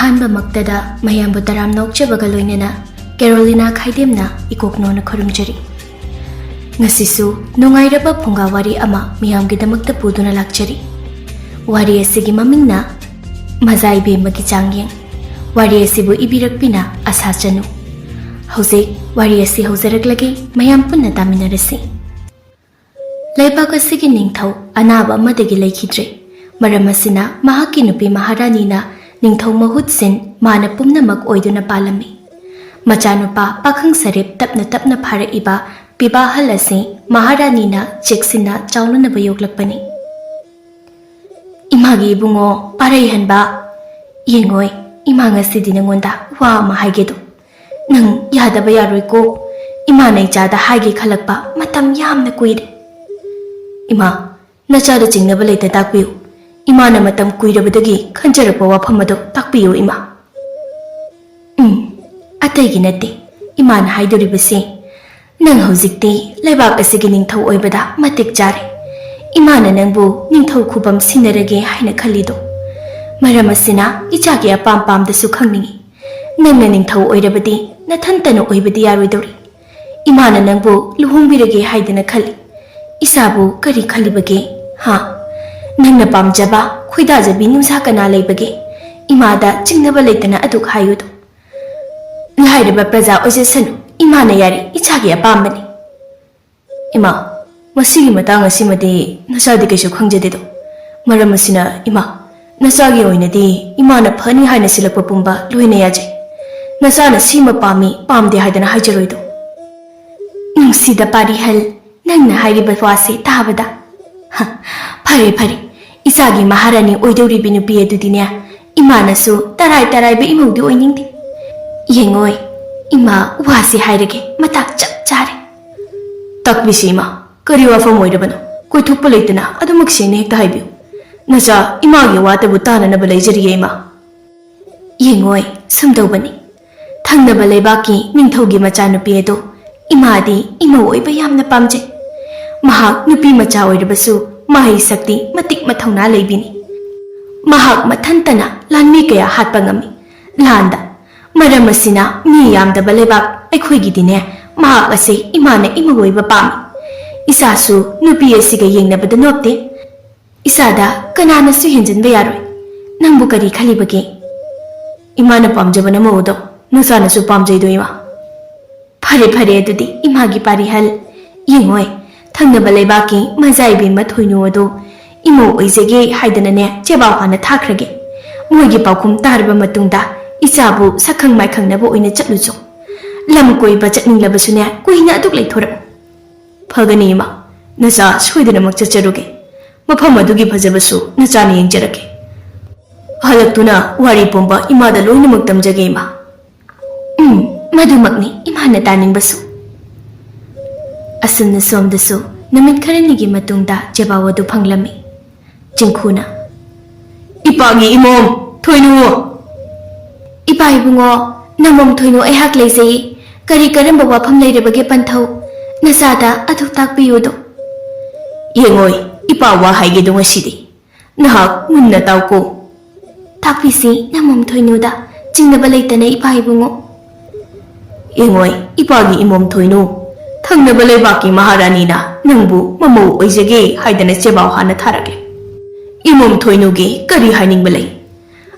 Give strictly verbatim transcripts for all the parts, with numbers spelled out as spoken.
ꯑꯍꯥꯟꯕꯃꯛꯇꯗ ꯃꯌꯥꯝꯕꯨ ꯇꯔꯥꯝꯅ ꯑꯣꯛꯆꯕꯒ ꯂꯣꯏꯅꯅ ꯀꯦꯔꯣꯂꯤꯅꯥ ꯈꯥꯏꯗꯦꯝꯅ ꯏꯀꯣꯛꯅꯣꯅ ꯈꯨꯔꯨꯝꯖꯔꯤ꯫ ꯉꯁꯤꯁꯨ ꯅꯨꯡꯉꯥꯏꯔꯕ ꯐꯨꯡꯒꯥ ꯋꯥꯔꯤ ꯑꯃ ꯃꯤꯌꯥꯝꯒꯤꯗꯃꯛꯇ ꯄꯨꯗꯨꯅ ꯂꯥꯛꯆꯔꯤ꯫ ꯋꯥꯔꯤ ꯑꯁꯤꯒꯤ ꯃꯃꯤꯡꯅ ꯃꯖꯥ ꯏꯕꯦꯝꯃꯒꯤ ꯆꯥꯡꯌꯦꯡ꯫ ꯋꯥꯔꯤ ꯑꯁꯤꯕꯨ ꯏꯕꯤꯔꯛꯄꯤꯅ ꯑꯁꯥ ꯆꯅꯨ꯫ ꯍꯧꯖꯤꯛ ꯋꯥꯔꯤ ꯑꯁꯤ ꯍꯧꯖꯔꯛꯂꯒꯦ, ꯃꯌꯥꯝ ꯄꯨꯟꯅ ꯇꯥꯃꯤꯟꯅꯔꯁꯤ꯫ ꯂꯩꯕꯥꯛ ꯑꯁꯤꯒꯤ ꯅꯤꯡꯊꯧ ꯑꯅꯥꯕ ꯑꯃꯗꯒꯤ ꯂꯩꯈꯤꯗ꯭ꯔꯦ꯫ ꯃꯔꯝ ꯑꯁꯤꯅ ꯃꯍꯥꯛꯀꯤ ꯅꯨꯄꯤ ꯃꯍꯥꯔꯥꯅꯤꯅ ꯅꯤꯡꯊꯧ ꯃꯍꯨꯠ ꯁꯤꯟ ꯃꯥꯅ ꯄꯨꯝꯅꯃꯛ ꯑꯣꯏꯗꯨꯅ ꯄꯥꯜꯂꯝꯃꯤ꯫ ꯃꯆꯥꯅꯨꯄꯥ ꯄꯥꯈꯪ ꯁꯔꯤꯞ ꯇꯞꯅ ꯇꯞꯅ ꯐꯥꯔꯛꯏꯕ ꯄꯤꯕꯥꯍꯜ ꯑꯁꯤ ꯃꯍꯥꯔꯥꯅꯤꯅ ꯆꯦꯛꯁꯤꯟꯅ ꯆꯥꯎꯅꯅꯕ ꯌꯣꯛꯂꯛꯄꯅꯤ꯫ "ꯏꯃꯥꯒꯤ ꯏꯕꯨꯡꯉꯣ ꯄꯥꯔꯩꯍꯟꯕ, ꯌꯦꯡꯉꯣꯏ, ꯏꯃꯥ ꯉꯁꯤꯗꯤ ꯅꯉꯣꯟꯗ ꯋꯥ ꯑꯃ ꯍꯥꯏꯒꯦꯗꯣ꯫ ꯅꯪ ꯌꯥꯗꯕ ꯌꯥꯔꯣꯏꯀꯣ꯫ ꯏꯃꯥꯅ ꯏꯆꯥꯗ ꯍꯥꯏꯒꯦ ꯈꯜꯂꯛꯄ ꯃꯇꯝ ꯌꯥꯝꯅ ꯀꯨꯏꯔꯦ꯫ ꯏꯃꯥ, ꯅꯆꯥꯗ ꯆꯤꯡꯅꯕ ꯂꯩꯇ ꯇꯥꯛꯄꯤꯌꯨ꯫ ꯏꯃꯥꯅ ꯃꯇꯝ ꯀꯨꯏꯔꯕꯗꯒꯤ ꯈꯟꯖꯔꯛꯄ ꯋꯥꯐꯝ ꯑꯗꯨ ꯇꯥꯛꯄꯤꯌꯨ, ꯏꯃꯥ꯫" "ꯎꯝ, ꯑꯇꯩꯒꯤ ꯅꯠꯇꯦ꯫ ꯏꯃꯥꯅ ꯍꯥꯏꯗꯣꯔꯤꯕꯁꯤ, ꯅꯪ ꯍꯧꯖꯤꯛꯇꯤ ꯂꯩꯕꯥꯛ ꯑꯁꯤꯒꯤ ꯅꯤꯡꯊꯧ ꯑꯣꯏꯕꯗ ꯃꯇꯤꯛ ꯆꯥꯔꯦ꯫ ꯏꯃꯥꯅ ꯅꯪꯕꯨ ꯅꯤꯡꯊꯧ ꯈꯨꯕꯝ ꯁꯤꯟꯅꯔꯒꯦ ꯍꯥꯏꯅ ꯈꯜꯂꯤꯗꯣ꯫ ꯃꯔꯝ ꯑꯁꯤꯅ ꯏꯆꯥꯒꯤ ꯑꯄꯥꯝ ꯄꯥꯝꯗꯁꯨ ꯈꯪꯅꯤꯡꯏ꯫ ꯅꯪꯅ ꯅꯤꯡꯊꯧ ꯑꯣꯏꯔꯕꯗꯤ ꯅꯊꯟꯇꯅ ꯑꯣꯏꯕꯗꯤ ꯌꯥꯔꯣꯏꯗꯧꯔꯤ꯫ ꯏꯃꯥꯅ ꯅꯪꯕꯨ ꯂꯨꯍꯣꯡꯕꯤꯔꯒꯦ ꯍꯥꯏꯗꯅ ꯈꯜꯂꯤ꯫ ꯏꯆꯥꯕꯨ ꯀꯔꯤ ꯈꯜꯂꯤꯕꯒꯦ? ꯍꯥ? ꯅꯪꯅ ꯄꯥꯝꯖꯕ, ꯈꯣꯏꯗꯥꯖꯕꯤ ꯅꯨꯡꯁꯥ ꯀꯅꯥ ꯂꯩꯕꯒꯦ? ꯏꯃꯥꯗ ꯆꯤꯡꯅꯕ ꯂꯩꯇꯅ ꯑꯗꯨꯛ ꯍꯥꯏꯌꯨꯗꯣ꯫ ꯂꯥꯏꯔꯕ ꯄ꯭ꯔꯖꯥ ꯑꯣꯏꯖꯁꯅꯨ, ꯏꯃꯥꯅ ꯌꯥꯔꯤ, ꯏꯆꯥꯒꯤ ꯑꯄꯥꯝꯕꯅꯤ꯫" "ꯏꯃꯥ, ꯃꯁꯤꯒꯤ ꯃꯇꯥꯡ ꯑꯁꯤꯃꯗꯤ ꯅꯆꯥꯗꯤ ꯀꯩꯁꯨ ꯈꯪꯖꯗꯦꯗꯣ꯫ ꯃꯔꯝ ꯑꯁꯤꯅ, ꯏꯃꯥ, ꯅꯆꯥꯒꯤ ꯑꯣꯏꯅꯗꯤ ꯏꯃꯥꯅ ꯐꯅꯤ ꯍꯥꯏꯅ ꯁꯤꯜꯂꯛꯄ ꯄꯨꯝꯕ ꯂꯣꯏꯅ ꯌꯥꯖꯩ꯫ ꯅꯆꯥꯅ ꯁꯤꯃ ꯄꯥꯝꯃꯤ, ꯄꯥꯝꯗꯦ ꯍꯥꯏꯗꯅ ꯍꯥꯏꯖꯔꯣꯏꯗꯣ꯫" "ꯅꯨꯡꯁꯤꯗ ꯄꯥꯔꯤꯍꯜ, ꯅꯪꯅ ꯍꯥꯏꯔꯤꯕ ꯋꯥꯁꯦ ꯇꯥꯕꯗ, ꯍ, ꯐꯔꯦ, ꯐꯔꯦ, ꯏꯆꯥꯒꯤ ꯃꯍꯥꯔꯥꯅꯤ ꯑꯣꯏꯗꯧꯔꯤꯕꯤ ꯅꯨꯄꯤ ꯑꯗꯨꯗꯤꯅꯦ, ꯏꯃꯥꯅꯁꯨ ꯇꯔꯥꯏ ꯇꯔꯥꯏꯕ ꯏꯃꯧꯗꯤ ꯑꯣꯏꯅꯤꯡꯗꯦ꯫ ꯌꯦꯡꯉꯣꯏ, ꯏꯃꯥ ꯋꯥꯁꯦ ꯍꯥꯏꯔꯒꯦ, ꯃꯇꯥꯡ ꯆꯞ ꯆꯥꯔꯦ꯫" "ꯇꯥꯛꯄꯤꯁꯤ ꯏꯃꯥ, ꯀꯔꯤ ꯋꯥꯐꯝ ꯑꯣꯏꯔꯕꯅꯣ? ꯀꯣꯏꯊꯣꯛꯄ ꯂꯩꯇꯅ ꯑꯗꯨꯃꯛ ꯁꯦꯡꯅ ꯍꯦꯛꯇ ꯍꯥꯏꯕꯤꯌꯨ꯫ ꯅꯆꯥ ꯏꯃꯥꯒꯤ ꯋꯥꯇꯕꯨ ꯇꯥꯅꯅꯕ ꯂꯩꯖꯔꯤꯌꯦ ꯏꯃꯥ꯫" "ꯌꯦꯡꯉꯣꯏ, ꯁꯨꯝ ꯇꯧꯕꯅꯤ꯫ ꯊꯪꯅꯕ ꯂꯩꯕꯥꯛꯀꯤ ꯅꯤꯡꯊꯧꯒꯤ ꯃꯆꯥꯅꯨꯄꯤ ꯑꯗꯣ ꯏꯃꯥꯗꯤ ꯏꯃꯧ ꯑꯣꯏꯕ ꯌꯥꯝꯅ ꯄꯥꯝꯖꯩ꯫ ꯃꯍꯥꯛ ꯅꯨꯄꯤ ꯃꯆꯥ ꯑꯣꯏꯔꯕꯁꯨ ꯃꯍꯩ ꯁꯛꯇꯤ ꯃꯇꯤꯛ ꯃꯊꯧꯅꯥ ꯂꯩꯕꯤꯅꯤ꯫ ꯃꯍꯥꯛ ꯃꯊꯟꯇꯅ ꯂꯥꯟꯃꯤ ꯀꯌꯥ ꯍꯥꯠꯄ ꯉꯝꯃꯤ꯫ ꯂꯥꯟꯗ꯫ ꯃꯔꯝ ꯑꯁꯤꯅ ꯃꯤ ꯌꯥꯝꯗꯕ ꯂꯩꯕꯥꯛ ꯑꯩꯈꯣꯏꯒꯤꯗꯤꯅꯦ, ꯃꯍꯥꯛ ꯑꯁꯤ ꯏꯃꯥꯅ ꯏꯃꯧ ꯑꯣꯏꯕ ꯄꯥꯝꯃꯤ꯫ ꯏꯆꯥꯁꯨ ꯅꯨꯄꯤ ꯑꯁꯤꯒ ꯌꯦꯡꯅꯕꯗ ꯅꯣꯞꯇꯦ꯫ ꯏꯆꯥꯗ ꯀꯅꯥꯅꯁꯨ ꯍꯦꯟꯖꯤꯟꯕ ꯌꯥꯔꯣꯏ꯫ ꯅꯪꯕꯨ ꯀꯔꯤ ꯈꯜꯂꯤꯕꯒꯦ? ꯏꯃꯥꯅ ꯄꯥꯝꯖꯕꯅ ꯃꯧꯗꯣ ꯅꯆꯥꯅꯁꯨ ꯄꯥꯝꯖꯩꯗꯣ, ꯏꯃꯥ꯫ ꯐꯔꯦ, ꯐꯔꯦ, ꯑꯗꯨꯗꯤ ꯏꯃꯥꯒꯤ ꯄꯥꯔꯤ ꯍꯜ꯫ ꯌꯦꯡꯉꯣꯏ, ꯊꯪꯅꯕ ꯂꯩꯕꯥꯛꯀꯤ ꯃꯖꯥ ꯏꯕꯦꯝꯃ ꯊꯣꯏꯅꯨ ꯑꯗꯣ ꯏꯃꯧ ꯑꯣꯏꯖꯒꯦ ꯍꯥꯏꯗꯅꯅꯦ ꯆꯦꯕꯥꯎ ꯍꯥꯟꯅ ꯊꯥꯈ꯭ꯔꯒꯦ꯫ ꯃꯣꯏꯒꯤ ꯄꯥꯎꯈꯨꯝ ꯇꯥꯔꯕ ꯃꯇꯨꯡꯗ ꯏꯆꯥꯕꯨ ꯁꯛꯈꯪ ꯃꯥꯏꯈꯪꯅꯕ ꯑꯣꯏꯅ ꯆꯠꯂꯨꯆꯣ꯫ ꯂꯝ ꯀꯣꯏꯕ ꯆꯠꯅꯤꯡꯂꯕꯁꯨꯅꯦ, ꯀꯨꯏꯅ ꯑꯗꯨꯛ ꯂꯩꯊꯣꯔꯛꯎ꯫ ꯐꯒꯅꯤ ꯏꯃꯥ, ꯅꯆꯥ ꯁꯣꯏꯗꯅꯃꯛ ꯆꯠꯆꯔꯨꯒꯦ꯫ ꯃꯐꯝ ꯑꯗꯨꯒꯤ ꯐꯖꯕꯁꯨ ꯅꯆꯥꯅ ꯌꯦꯡꯖꯔꯛꯀꯦ꯫ ꯍꯜꯂꯛꯇꯨꯅ ꯋꯥꯔꯤ ꯄꯨꯝꯕ ꯏꯃꯥꯗ ꯂꯣꯏꯅꯃꯛ ꯇꯝꯖꯒꯦ ꯏꯃꯥ꯫ ꯎꯝ, ꯃꯗꯨꯃꯛꯅꯤ ꯏꯃꯥꯅ ꯇꯥꯅꯤꯡꯕꯁꯨ꯫ ꯑꯁꯨꯝꯅ ꯁꯣꯝꯗꯁꯨ ꯅꯨꯃꯤꯠ ꯈꯔꯅꯤꯒꯤ ꯃꯇꯨꯡꯗ ꯆꯦꯕꯥꯎ ꯑꯗꯨ ꯐꯪꯂꯝꯃꯤ꯫ ꯆꯤꯡꯈꯨꯅ, "ꯏꯄꯥꯒꯤ ꯏꯃꯣꯝ ꯊꯣꯏꯅꯨ!" "ꯏꯄꯥ ꯏꯕꯨꯡꯉꯣ, ꯅꯃꯣꯝ ꯊꯣꯏꯅꯨ ꯑꯩꯍꯥꯛ ꯂꯩꯖꯩ꯫ ꯀꯔꯤ ꯀꯔꯝꯕ ꯋꯥꯐꯝ ꯂꯩꯔꯕꯒꯦ ꯄꯟꯊꯧ? ꯅꯆꯥꯗ ꯑꯗꯨ ꯇꯥꯛꯄꯤꯌꯨꯗꯣ꯫" "ꯌꯦꯡꯉꯣꯏ, ꯏꯄꯥ ꯋꯥ ꯍꯥꯏꯒꯦꯗꯣ ꯉꯁꯤꯗꯤ꯫ ꯅꯍꯥꯛ ꯃꯨꯟꯅ ꯇꯥꯎꯀꯣ꯫" "ꯇꯥꯛꯄꯤꯁꯤ ꯅꯃꯣꯝ ꯊꯣꯏꯅꯨꯗ, ꯆꯤꯡꯅꯕ ꯂꯩꯇꯅ ꯏꯄꯥ ꯏꯕꯨꯡꯉꯣ꯫" "ꯌꯦꯡꯉꯣꯏ, ꯏꯄꯥꯒꯤ ꯏꯃꯣꯝ ꯊꯣꯏꯅꯨ, ꯊꯪꯅꯕ ꯂꯩꯕꯥꯛꯀꯤ ꯃꯍꯥꯔꯥꯅꯤꯅ ꯅꯪꯕꯨ ꯃꯃꯧ ꯑꯣꯏꯖꯒꯦ ꯍꯥꯏꯗꯅ ꯆꯦꯕꯥꯎ ꯍꯥꯟꯅ ꯊꯥꯔꯛꯂꯦ꯫ ꯏꯃꯣꯝ ꯊꯣꯏꯅꯨꯒꯤ ꯀꯔꯤ ꯍꯥꯏꯅꯤꯡꯕ ꯂꯩ?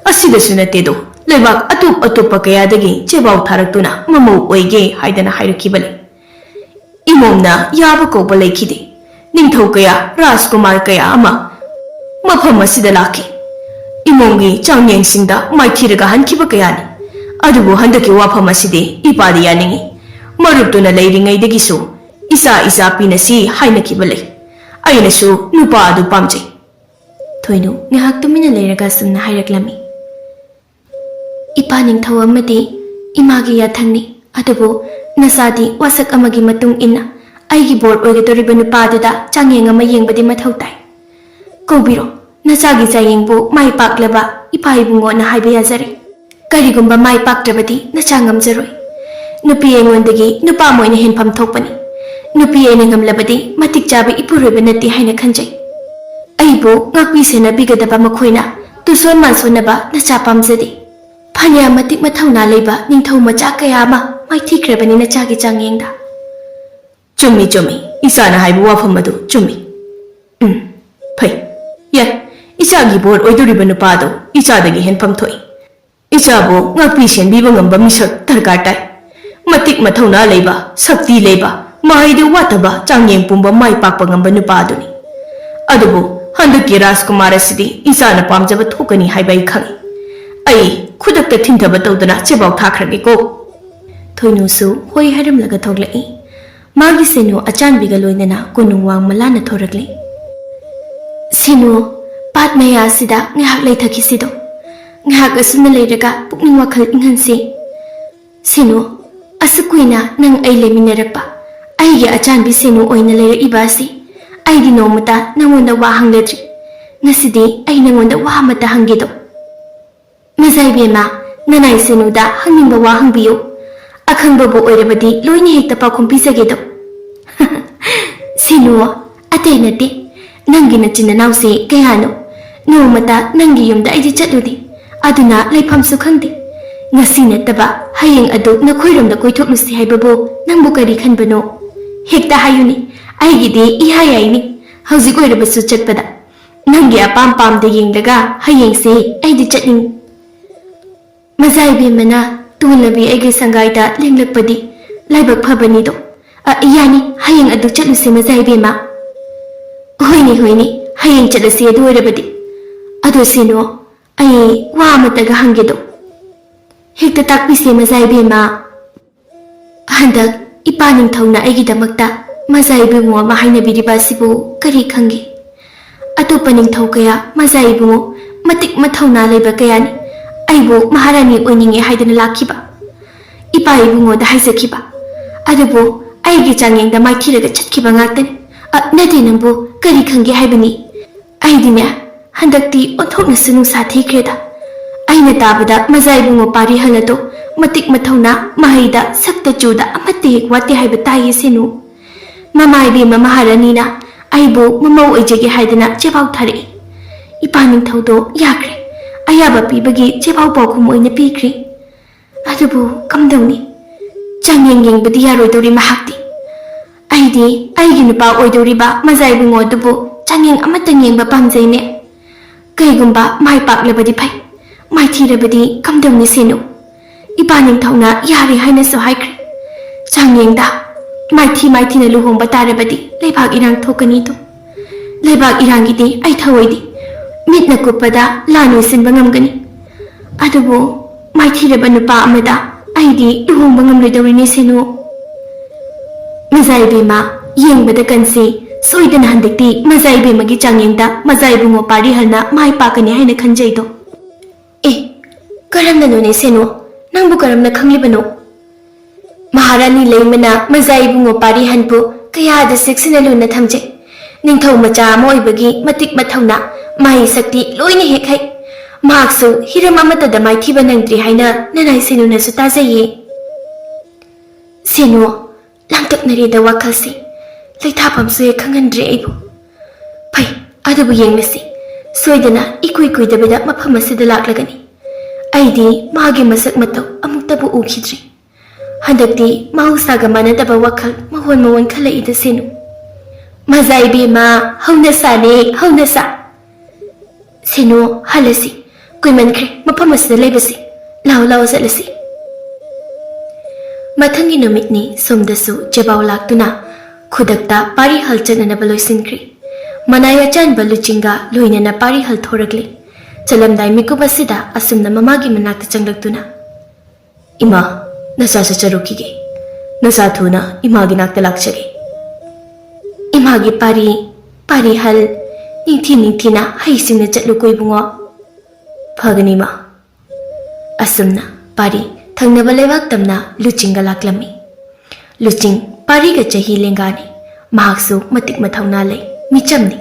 ꯑꯁꯤꯗꯁꯨ ꯅꯠꯇꯦꯗꯣ, ꯂꯩꯕꯥꯛ ꯑꯇꯣꯞ ꯑꯇꯣꯞꯄ ꯀꯌꯥꯗꯒꯤ ꯆꯦꯕꯥꯎ ꯊꯥꯔꯛꯇꯨꯅ ꯃꯃꯧ ꯑꯣꯏꯒꯦ ꯍꯥꯏꯗꯅ ꯍꯥꯏꯔꯛꯈꯤꯕ ꯂꯩ꯫ ꯏꯃꯣꯝꯅ ꯌꯥꯕ ꯀꯧꯕ ꯂꯩꯈꯤꯗꯦ꯫ ꯅꯤꯡꯊꯧ ꯀꯌꯥ, ꯔꯥꯖꯀꯨꯃꯥꯔ ꯀꯌꯥ ꯑꯃ ꯃꯐꯝ ꯑꯁꯤꯗ ꯂꯥꯛꯈꯤ꯫ ꯏꯃꯣꯝꯒꯤ ꯆꯥꯡꯌꯦꯡꯁꯤꯡꯗ ꯃꯥꯏꯊꯤꯔꯒ ꯍꯟꯈꯤꯕ ꯀꯌꯥꯅꯤ꯫ ꯑꯗꯨꯕꯨ ꯍꯟꯗꯛꯀꯤ ꯋꯥꯐꯝ ꯑꯁꯤꯗꯤ ꯏꯄꯥꯗꯤ ꯌꯥꯅꯤꯡꯏ꯫ ꯃꯔꯨꯞꯇꯨꯅ ꯂꯩꯔꯤꯉꯩꯗꯒꯤꯁꯨ ꯏꯆꯥ ꯏꯆꯥ ꯄꯤꯅꯁꯤ ꯍꯥꯏꯅꯈꯤꯕ ꯂꯩ꯫ ꯑꯩꯅꯁꯨ ꯅꯨꯄꯥ ꯑꯗꯨ ꯄꯥꯝꯖꯩ꯫" ꯊꯣꯏꯅꯨ ꯉꯥꯏꯍꯥꯛ ꯇꯨꯃꯤꯟꯅ ꯂꯩꯔꯒ ꯑꯁꯨꯝꯅ ꯍꯥꯏꯔꯛꯂꯝꯃꯤ꯫ "ꯏꯄꯥ ꯅꯤꯡꯊꯧ ꯑꯃꯗꯤ ꯏꯃꯥꯒꯤ ꯌꯥꯊꯪꯅꯤ, ꯑꯗꯨꯕꯨ ꯅꯆꯥꯗꯤ ꯋꯥꯁꯛ ꯑꯃꯒꯤ ꯃꯇꯨꯡ ꯏꯟꯅ ꯑꯩꯒꯤ ꯕꯣꯔ ꯑꯣꯏꯒꯗꯧꯔꯤꯕ ꯅꯨꯄꯥꯗꯨꯗ ꯆꯥꯡꯌꯦꯡ ꯑꯃ ꯌꯦꯡꯕꯗꯤ ꯃꯊꯧ ꯇꯥꯏ꯫ ꯀꯧꯕꯤꯔꯣ, ꯅꯆꯥꯒꯤ ꯆꯥꯡꯌꯦꯡꯕꯨ ꯃꯥꯏ ꯄꯥꯛꯂꯕ ꯏꯄꯥ ꯏꯕꯨꯡꯉꯣꯅ ꯍꯥꯏꯕ ꯌꯥꯖꯔꯦ꯫ ꯀꯔꯤꯒꯨꯝꯕ ꯃꯥꯏ ꯄꯥꯛꯇ꯭ꯔꯕꯗꯤ ꯅꯆꯥ ꯉꯝꯖꯔꯣꯏ꯫ ꯅꯨꯄꯤ ꯑꯩꯉꯣꯟꯗꯒꯤ ꯅꯨꯄꯥ ꯑꯃ ꯑꯣꯏꯅ ꯍꯦꯟꯐꯝ ꯊꯣꯛꯄꯅꯤ꯫ ꯅꯨꯄꯤ ꯑꯩꯅ ꯉꯝꯂꯕꯗꯤ ꯃꯇꯤꯛ ꯆꯥꯕ ꯏꯄꯨꯔꯣꯏꯕ ꯅꯠꯇꯦ ꯍꯥꯏꯅ ꯈꯟꯖꯩ꯫ ꯑꯩꯕꯨ ꯉꯥꯛꯄꯤ ꯁꯦꯟꯅꯕꯤꯒꯗꯕ ꯃꯈꯣꯏꯅ ꯇꯨꯁꯣꯟ ꯃꯥꯟꯁꯣꯟꯅꯕ ꯅꯆꯥ ꯄꯥꯝꯖꯗꯦ꯫" ꯐꯅꯌꯥꯝ ꯃꯇꯤꯛ ꯃꯊꯧꯅꯥ ꯂꯩꯕ ꯅꯤꯡꯊꯧ ꯃꯆꯥ ꯀꯌꯥ ꯑꯃ ꯃꯥꯏꯊꯤꯈ꯭ꯔꯕꯅꯤ ꯅꯆꯥꯒꯤ ꯆꯥꯡꯌꯦꯡꯗ꯫ ꯆꯨꯝꯃꯤ, ꯆꯨꯝꯃꯤ꯫ ꯏꯆꯥꯅ ꯍꯥꯏꯕ ꯋꯥꯐꯝ ꯑꯗꯨ ꯆꯨꯝꯃꯤ꯫ ꯎꯝ, ꯐꯩ꯫ ꯌꯥꯏ, ꯏꯆꯥꯒꯤ ꯕꯣꯔ ꯑꯣꯏꯗꯧꯔꯤꯕ ꯅꯨꯄꯥꯗꯣ ꯏꯆꯥꯗꯒꯤ ꯍꯦꯟꯐꯝ ꯊꯣꯛꯏ꯫ ꯏꯆꯥꯕꯨ ꯉꯥꯛꯄꯤ ꯁꯦꯟꯕꯤꯕ ꯉꯝꯕ ꯃꯤꯁꯛ ꯗꯔꯀꯥꯔ ꯇꯥꯏ꯫ ꯃꯇꯤꯛ ꯃꯊꯧꯅꯥ ꯂꯩꯕ, ꯁꯛꯇꯤ ꯂꯩꯕ, ꯃꯍꯩꯗ ꯋꯥꯠꯇꯕ, ꯆꯥꯡꯌꯦꯡ ꯄꯨꯝꯕ ꯃꯥꯏ ꯄꯥꯛꯄ ꯉꯝꯕ ꯅꯨꯄꯥ ꯑꯗꯨꯅꯤ꯫ ꯑꯗꯨꯕꯨ ꯍꯟꯗꯛꯀꯤ ꯔꯥꯖꯀꯨꯃꯥꯔ ꯑꯁꯤꯗꯤ ꯏꯆꯥꯅ ꯄꯥꯝꯖꯕ ꯊꯣꯛꯀꯅꯤ ꯍꯥꯏꯕ ꯑꯩ ꯈꯪꯏ꯫ ꯑꯩ ꯈꯨꯗꯛꯇ ꯊꯤꯟꯊꯕ ꯇꯧꯗꯅ ꯆꯦꯕꯥꯎ ꯊꯥꯈ꯭ꯔꯒꯦꯀꯣ꯫ ꯊꯣꯏꯅꯨꯁꯨ ꯍꯣꯏ ꯍꯥꯏꯔꯝꯂꯒ ꯊꯣꯛꯂꯛꯏ꯫ ꯃꯥꯒꯤ ꯁꯦꯅꯨ ꯑꯆꯥꯟꯕꯤꯒ ꯂꯣꯏꯅꯅ ꯀꯣꯅꯨꯡ ꯋꯥꯡꯃ ꯂꯥꯟꯅ ꯊꯣꯔꯛꯂꯤ꯫ ꯁꯦꯅꯨ, ꯄꯥꯠ ꯃꯌꯥ ꯑꯁꯤꯗ ꯉꯥꯏꯍꯥꯛ ꯂꯩꯊꯈꯤꯁꯤꯗꯣ꯫ ꯉꯥꯏꯍꯥꯛ ꯑꯁꯨꯝꯅ ꯂꯩꯔꯒ ꯄꯨꯛꯅꯤꯡ ꯋꯥꯈꯜ ꯏꯪꯍꯟꯁꯤ꯫ ꯁꯦꯅꯨ, ꯑꯁꯨꯛ ꯀꯨꯏꯅ ꯅꯪ ꯑꯩ ꯂꯩꯃꯤꯟꯅꯔꯛꯄ, ꯑꯩꯒꯤ ꯑꯆꯥꯟꯕꯤ ꯁꯦꯅꯨ ꯑꯣꯏꯅ ꯂꯩꯔꯛꯏꯕ ꯑꯁꯤ ꯑꯩꯗꯤ ꯅꯣꯡꯃꯇ ꯅꯪꯉꯣꯟꯗ ꯋꯥ ꯍꯪꯂꯗ꯭ꯔꯤ꯫ ꯉꯁꯤꯗꯤ ꯑꯩ ꯅꯪꯉꯣꯟꯗ ꯋꯥ ꯑꯃꯇ ꯍꯪꯒꯦꯗꯣ꯫ ꯃꯖꯥ ꯏꯕꯦꯝꯃ, ꯅꯅꯥꯏ ꯁꯦꯅꯨꯗ ꯍꯪꯅꯤꯡꯕ ꯋꯥ ꯍꯪꯕꯤꯌꯨ꯫ ꯑꯈꯪꯕꯕꯨ ꯑꯣꯏꯔꯕꯗꯤ ꯂꯣꯏꯅ ꯍꯦꯛꯇ ꯄꯥꯎꯈꯨꯝ ꯄꯤꯖꯒꯦꯗꯣ꯫ ꯁꯦꯅꯨ, ꯑꯇꯩ ꯅꯠꯇꯦ, ꯅꯪꯒꯤ ꯅꯆꯤꯟ ꯅꯅꯥꯎꯁꯦ ꯀꯌꯥꯅꯣ? ꯅꯣꯡꯃꯇ ꯅꯪꯒꯤ ꯌꯨꯝꯗ ꯑꯩꯗꯤ ꯆꯠꯂꯨꯗꯦ, ꯑꯗꯨꯅ ꯂꯩꯐꯝꯁꯨ ꯈꯪꯗꯦ꯫ ꯉꯁꯤ ꯅꯠꯇꯕ ꯍꯌꯦꯡ ꯑꯗꯨ ꯅꯈꯣꯏꯔꯣꯝꯗ ꯀꯣꯏꯊꯣꯛꯂꯨꯁꯤ ꯍꯥꯏꯕꯕꯨ ꯅꯪꯕꯨ ꯀꯔꯤ ꯈꯟꯕꯅꯣ? ꯍꯦꯛꯇ ꯍꯥꯏꯌꯨꯅꯦ, ꯑꯩꯒꯤꯗꯤ ꯏꯍꯥ ꯌꯥꯏꯅꯦ꯫ ꯍꯧꯖꯤꯛ ꯑꯣꯏꯔꯕꯁꯨ ꯆꯠꯄꯗ꯫ ꯅꯪꯒꯤ ꯑꯄꯥꯝ ꯄꯥꯝꯗ ꯌꯦꯡꯂꯒ ꯍꯌꯦꯡꯁꯦ ꯑꯩꯗꯤ ꯆꯠꯅꯤꯡꯏ꯫ ꯃꯖꯥ ꯏꯕꯦꯝꯃꯅ ꯇꯣꯜꯂꯕꯤ ꯑꯩꯒꯤ ꯁꯪꯒꯥꯏꯗ ꯂꯦꯡꯂꯛꯄꯗꯤ ꯂꯥꯏꯕꯛ ꯐꯕꯅꯤꯗꯣ꯫ ꯑ, ꯌꯥꯅꯤ, ꯍꯌꯦꯡ ꯑꯗꯨ ꯆꯠꯂꯨꯁꯦ ꯃꯖꯥ ꯏꯕꯦꯝꯃ꯫ ꯍꯣꯏꯅꯦ, ꯍꯣꯏꯅꯦ, ꯍꯌꯦꯡ ꯆꯠꯂꯁꯤ ꯑꯗꯨ ꯑꯣꯏꯔꯕꯗꯤ꯫ ꯑꯗꯣ ꯁꯦꯅꯨ, ꯑꯩ ꯋꯥ ꯑꯃꯇꯒ ꯍꯪꯒꯦꯗꯣ꯫ ꯍꯦꯛꯇ ꯇꯥꯛꯄꯤꯁꯦ ꯃꯖꯥ ꯏꯕꯦꯝꯃ꯫ ꯍꯟꯗꯛ ꯏꯄꯥ ꯅꯤꯡꯊꯧꯅ ꯑꯩꯒꯤꯗꯃꯛꯇ ꯃꯖꯥ ꯏꯕꯨꯡꯉꯣ ꯑꯃ ꯍꯥꯏꯅꯕꯤꯔꯤꯕ ꯑꯁꯤꯕꯨ ꯀꯔꯤ ꯈꯪꯒꯦ? ꯑꯇꯣꯞꯄ ꯅꯤꯡꯊꯧ ꯀꯌꯥ ꯃꯖꯥ ꯏꯕꯨꯡꯉꯣ ꯃꯇꯤꯛ ꯃꯊꯧꯅꯥ ꯂꯩꯕ ꯀꯌꯥꯅꯤ ꯑꯩꯕꯨ ꯃꯍꯥꯔꯥꯅꯤ ꯑꯣꯏꯅꯤꯡꯉꯦ ꯍꯥꯏꯗꯅ ꯂꯥꯛꯈꯤꯕ꯫ ꯏꯄꯥ ꯏꯕꯨꯡꯉꯣꯗ ꯍꯥꯏꯖꯈꯤꯕ꯫ ꯑꯗꯨꯕꯨ ꯑꯩꯒꯤ ꯆꯥꯡꯌꯦꯡꯗ ꯃꯥꯏꯊꯤꯔꯒ ꯆꯠꯈꯤꯕ ꯉꯥꯛꯇꯅꯤ꯫ ꯑ, ꯅꯠꯇꯦ, ꯅꯪꯕꯨ ꯀꯔꯤ ꯈꯪꯒꯦ ꯍꯥꯏꯕꯅꯤ? ꯑꯩꯗꯤꯅꯦ, ꯍꯟꯗꯛꯇꯤ ꯑꯣꯟꯊꯣꯛꯅꯁꯨ ꯅꯨꯡꯁꯥ ꯊꯤꯈ꯭ꯔꯦꯗ꯫ ꯑꯩꯅ ꯇꯥꯕꯗ ꯃꯖꯥ ꯏꯕꯨꯡꯉꯣ ꯄꯥꯔꯤ ꯍꯜꯂꯗꯣ ꯃꯇꯤꯛ ꯃꯊꯧꯅꯥ, ꯃꯍꯩꯗ, ꯁꯛꯇ ꯆꯨꯗ ꯑꯃꯠꯇ ꯍꯦꯛ ꯋꯥꯠꯇꯦ ꯍꯥꯏꯕ ꯇꯥꯏꯌꯦ ꯁꯦꯅꯨ꯫ ꯃꯃꯥ ꯏꯕꯦꯝꯃ ꯃꯍꯥꯔꯥꯅꯤꯅ ꯑꯩꯕꯨ ꯃꯃꯧ ꯑꯣꯏꯖꯒꯦ ꯍꯥꯏꯗꯅ ꯆꯦꯕꯥꯎ ꯊꯥꯔꯛꯏ꯫ ꯏꯄꯥ ꯅꯤꯡꯊꯧꯗꯣ ꯌꯥꯈ꯭ꯔꯦ꯫ ꯑꯌꯥꯕ ꯄꯤꯕꯒꯤ ꯆꯦꯐꯥꯎ ꯄꯥꯎꯈꯨꯝ ꯑꯣꯏꯅ ꯄꯤꯈ꯭ꯔꯦ꯫ ꯑꯗꯨꯕꯨ ꯀꯝꯗꯧꯅꯤ? ꯆꯥꯡꯌꯦꯡ ꯌꯦꯡꯕꯗꯤ ꯌꯥꯔꯣꯏꯗꯧꯔꯤ ꯃꯍꯥꯛꯇꯤ꯫ ꯑꯩꯗꯤ ꯑꯩꯒꯤ ꯅꯨꯄꯥ ꯑꯣꯏꯗꯧꯔꯤꯕ ꯃꯖꯥ ꯏꯕꯨꯡꯉꯣ ꯑꯗꯨꯕꯨ ꯆꯥꯡꯌꯦꯡ ꯑꯃꯇꯪ ꯌꯦꯡꯕ ꯄꯥꯝꯖꯩꯅꯦ꯫ ꯀꯩꯒꯨꯝꯕ ꯃꯥꯏ ꯄꯥꯛꯂꯕꯗꯤ ꯐꯩ, ꯃꯥꯏꯊꯤꯔꯕꯗꯤ ꯀꯝꯗꯧꯅꯤ ꯁꯦꯅꯨ? ꯏꯄꯥ ꯅꯤꯡꯊꯧꯅ ꯌꯥꯔꯦ ꯍꯥꯏꯅꯁꯨ ꯍꯥꯏꯈ꯭ꯔꯦ꯫ ꯆꯥꯡꯌꯦꯡꯗ ꯃꯥꯏꯊꯤ ꯃꯥꯏꯊꯤꯅ ꯂꯨꯍꯣꯡꯕ ꯇꯥꯔꯕꯗꯤ ꯂꯩꯕꯥꯛ ꯏꯔꯥꯡ ꯊꯣꯛꯀꯅꯤꯗꯣ꯫ ꯂꯩꯕꯥꯛ ꯏꯔꯥꯡꯒꯤꯗꯤ ꯑꯩ ꯊꯧꯑꯣꯏꯗꯦ꯫ ꯃꯤꯠꯅ ꯀꯨꯞꯄꯗ ꯂꯥꯟ ꯑꯣꯏꯁꯤꯟꯕ ꯉꯝꯒꯅꯤ꯫ ꯑꯗꯨꯕꯨ ꯃꯥꯏꯊꯤꯔꯕ ꯅꯨꯄꯥ ꯑꯃꯗ ꯑꯩꯗꯤ ꯂꯨꯍꯣꯡꯕ ꯉꯝꯂꯣꯏꯗꯧꯔꯤꯅꯦ ꯁꯦꯅꯨ꯫ ꯃꯖꯥ ꯏꯕꯦꯝꯃ, ꯌꯦꯡꯕꯗ ꯀꯟꯁꯤ, ꯁꯣꯏꯗꯅ ꯍꯟꯗꯛꯇꯤ ꯃꯖꯥ ꯏꯕꯦꯝꯃꯒꯤ ꯆꯥꯡꯌꯦꯡꯗ ꯃꯖꯥ ꯏꯕꯨꯡꯉꯣ ꯄꯥꯔꯤꯍꯜꯅ ꯃꯥꯏ ꯄꯥꯛꯀꯅꯤ ꯍꯥꯏꯅ ꯈꯟꯖꯩꯗꯣ꯫ ꯑꯦ, ꯀꯔꯝꯅꯅꯣꯅꯦ ꯁꯦꯅꯨ? ꯅꯪꯕꯨ ꯀꯔꯝꯅ ꯈꯪꯂꯤꯕꯅꯣ? ꯃꯍꯥꯔꯥꯅꯤ ꯂꯩꯃꯅ ꯃꯖꯥ ꯏꯕꯨꯡꯉꯣ ꯄꯥꯔꯤꯍꯟꯕꯨ ꯀꯌꯥꯗ ꯆꯦꯛꯁꯤꯟꯅ ꯂꯨꯅ ꯊꯝꯖꯩ꯫ ꯅꯤꯡꯊꯧ ꯃꯆꯥ ꯑꯃ ꯑꯣꯏꯕꯒꯤ ꯃꯇꯤꯛ ꯃꯊꯧꯅꯥ, ꯃꯍꯩ ꯁꯛꯇꯤ ꯂꯣꯏꯅ ꯍꯦꯛ ꯍꯩ꯫ ꯃꯍꯥꯛꯁꯨ ꯍꯤꯔꯝ ꯑꯃꯠꯇꯗ ꯃꯥꯏꯊꯤꯕ ꯅꯪꯗ꯭ꯔꯤ ꯍꯥꯏꯅ ꯅꯅꯥꯏ ꯁꯦꯅꯨꯅꯁꯨ ꯇꯥꯖꯩꯌꯦ꯫ ꯁꯦꯅꯨ, ꯂꯥꯡꯇꯛꯅꯔꯦꯗ ꯋꯥꯈꯜꯁꯦ꯫ ꯂꯩꯊꯥꯐꯝꯁꯨ ꯍꯦꯛ ꯈꯪꯍꯟꯗ꯭ꯔꯦ ꯑꯩꯕꯨ꯫ ꯐꯩ, ꯑꯗꯨꯕꯨ ꯌꯦꯡꯂꯁꯤ꯫ ꯁꯣꯏꯗꯅ ꯏꯀꯨꯏ ꯀꯨꯏꯗꯕꯗ ꯃꯐꯝ ꯑꯁꯤꯗ ꯂꯥꯛꯂꯒꯅꯤ꯫ ꯑꯩꯗꯤ ꯃꯥꯒꯤ ꯃꯁꯛ ꯃꯇꯧ ꯑꯃꯨꯛꯇꯕꯨ ꯎꯈꯤꯗ꯭ꯔꯤ꯫ ꯍꯟꯗꯛꯇꯤ ꯃꯍꯧꯁꯥꯒ ꯃꯥꯟꯅꯗꯕ ꯋꯥꯈꯜ ꯃꯑꯣꯟ ꯃꯑꯣꯟ ꯈꯜꯂꯛꯏꯗ ꯁꯦꯅꯨ꯫ ꯃꯖꯥ ꯏꯕꯦꯝꯃ, ꯍꯧꯅꯁꯥꯅꯦ, ꯍꯧꯅꯁꯥ꯫ ꯁꯦꯅꯨ, ꯍꯜꯂꯁꯤ꯫ ꯀꯨꯏꯃꯟꯈ꯭ꯔꯦ ꯃꯐꯝ ꯑꯁꯤꯗ ꯂꯩꯕꯁꯤ꯫ ꯂꯥꯎ, ꯂꯥꯎ ꯆꯠꯂꯁꯤ꯫ ꯃꯊꯪꯒꯤ ꯅꯨꯃꯤꯠꯅꯤ ꯁꯣꯝꯗꯁꯨ ꯖꯦꯕꯥꯎ ꯂꯥꯛꯇꯨꯅ ꯈꯨꯗꯛꯇ ꯄꯥꯔꯤꯍꯜ ꯆꯠꯅꯅꯕ ꯂꯣꯏꯁꯤꯟꯈ꯭ꯔꯦ꯫ ꯃꯅꯥꯏ ꯑꯆꯥꯟꯕ ꯂꯨꯆꯤꯡꯒ ꯂꯣꯏꯅꯅ ꯄꯥꯔꯤꯍꯜ ꯊꯣꯔꯛꯂꯦ꯫ ꯆꯠꯂꯝꯗꯥꯏ ꯃꯤꯀꯨꯞ ꯑꯁꯤꯗ ꯑꯁꯨꯝꯅ ꯃꯃꯥꯒꯤ ꯃꯅꯥꯛꯇ ꯆꯪꯂꯛꯇꯨꯅ, "ꯏꯃꯥ, ꯅꯆꯥ ꯆꯠꯆꯔꯨꯈꯤꯒꯦ꯫ ꯅꯆꯥ ꯊꯨꯅ ꯏꯃꯥꯒꯤ ꯅꯥꯛꯇ ꯂꯥꯛꯆꯒꯦ꯫" "ꯏꯃꯥꯒꯤ ꯄꯥꯔꯤ, ꯄꯥꯔꯤꯍꯜ, ꯅꯤꯡꯊꯤ ꯅꯤꯡꯊꯤꯅ ꯍꯩꯁꯤꯡꯅ ꯆꯠꯂꯨꯀꯣ ꯏꯕꯨꯡꯉꯣ꯫" "ꯐꯒꯅꯤ ꯏꯃꯥ꯫" ꯑꯁꯨꯝꯅ ꯄꯥꯔꯤ ꯊꯪꯅꯕ ꯂꯩꯕꯥꯛ ꯇꯝꯅ ꯂꯨꯆꯤꯡꯒ ꯂꯥꯛꯂꯝꯃꯤ꯫ ꯂꯨꯆꯤꯡ ꯄꯥꯔꯤꯒ ꯆꯍꯤ ꯂꯦꯡꯒꯥꯅꯤ꯫ ꯃꯍꯥꯛꯁꯨ ꯃꯇꯤꯛ ꯃꯊꯧꯅꯥ ꯂꯩ, ꯃꯤꯆꯝꯅꯤ꯫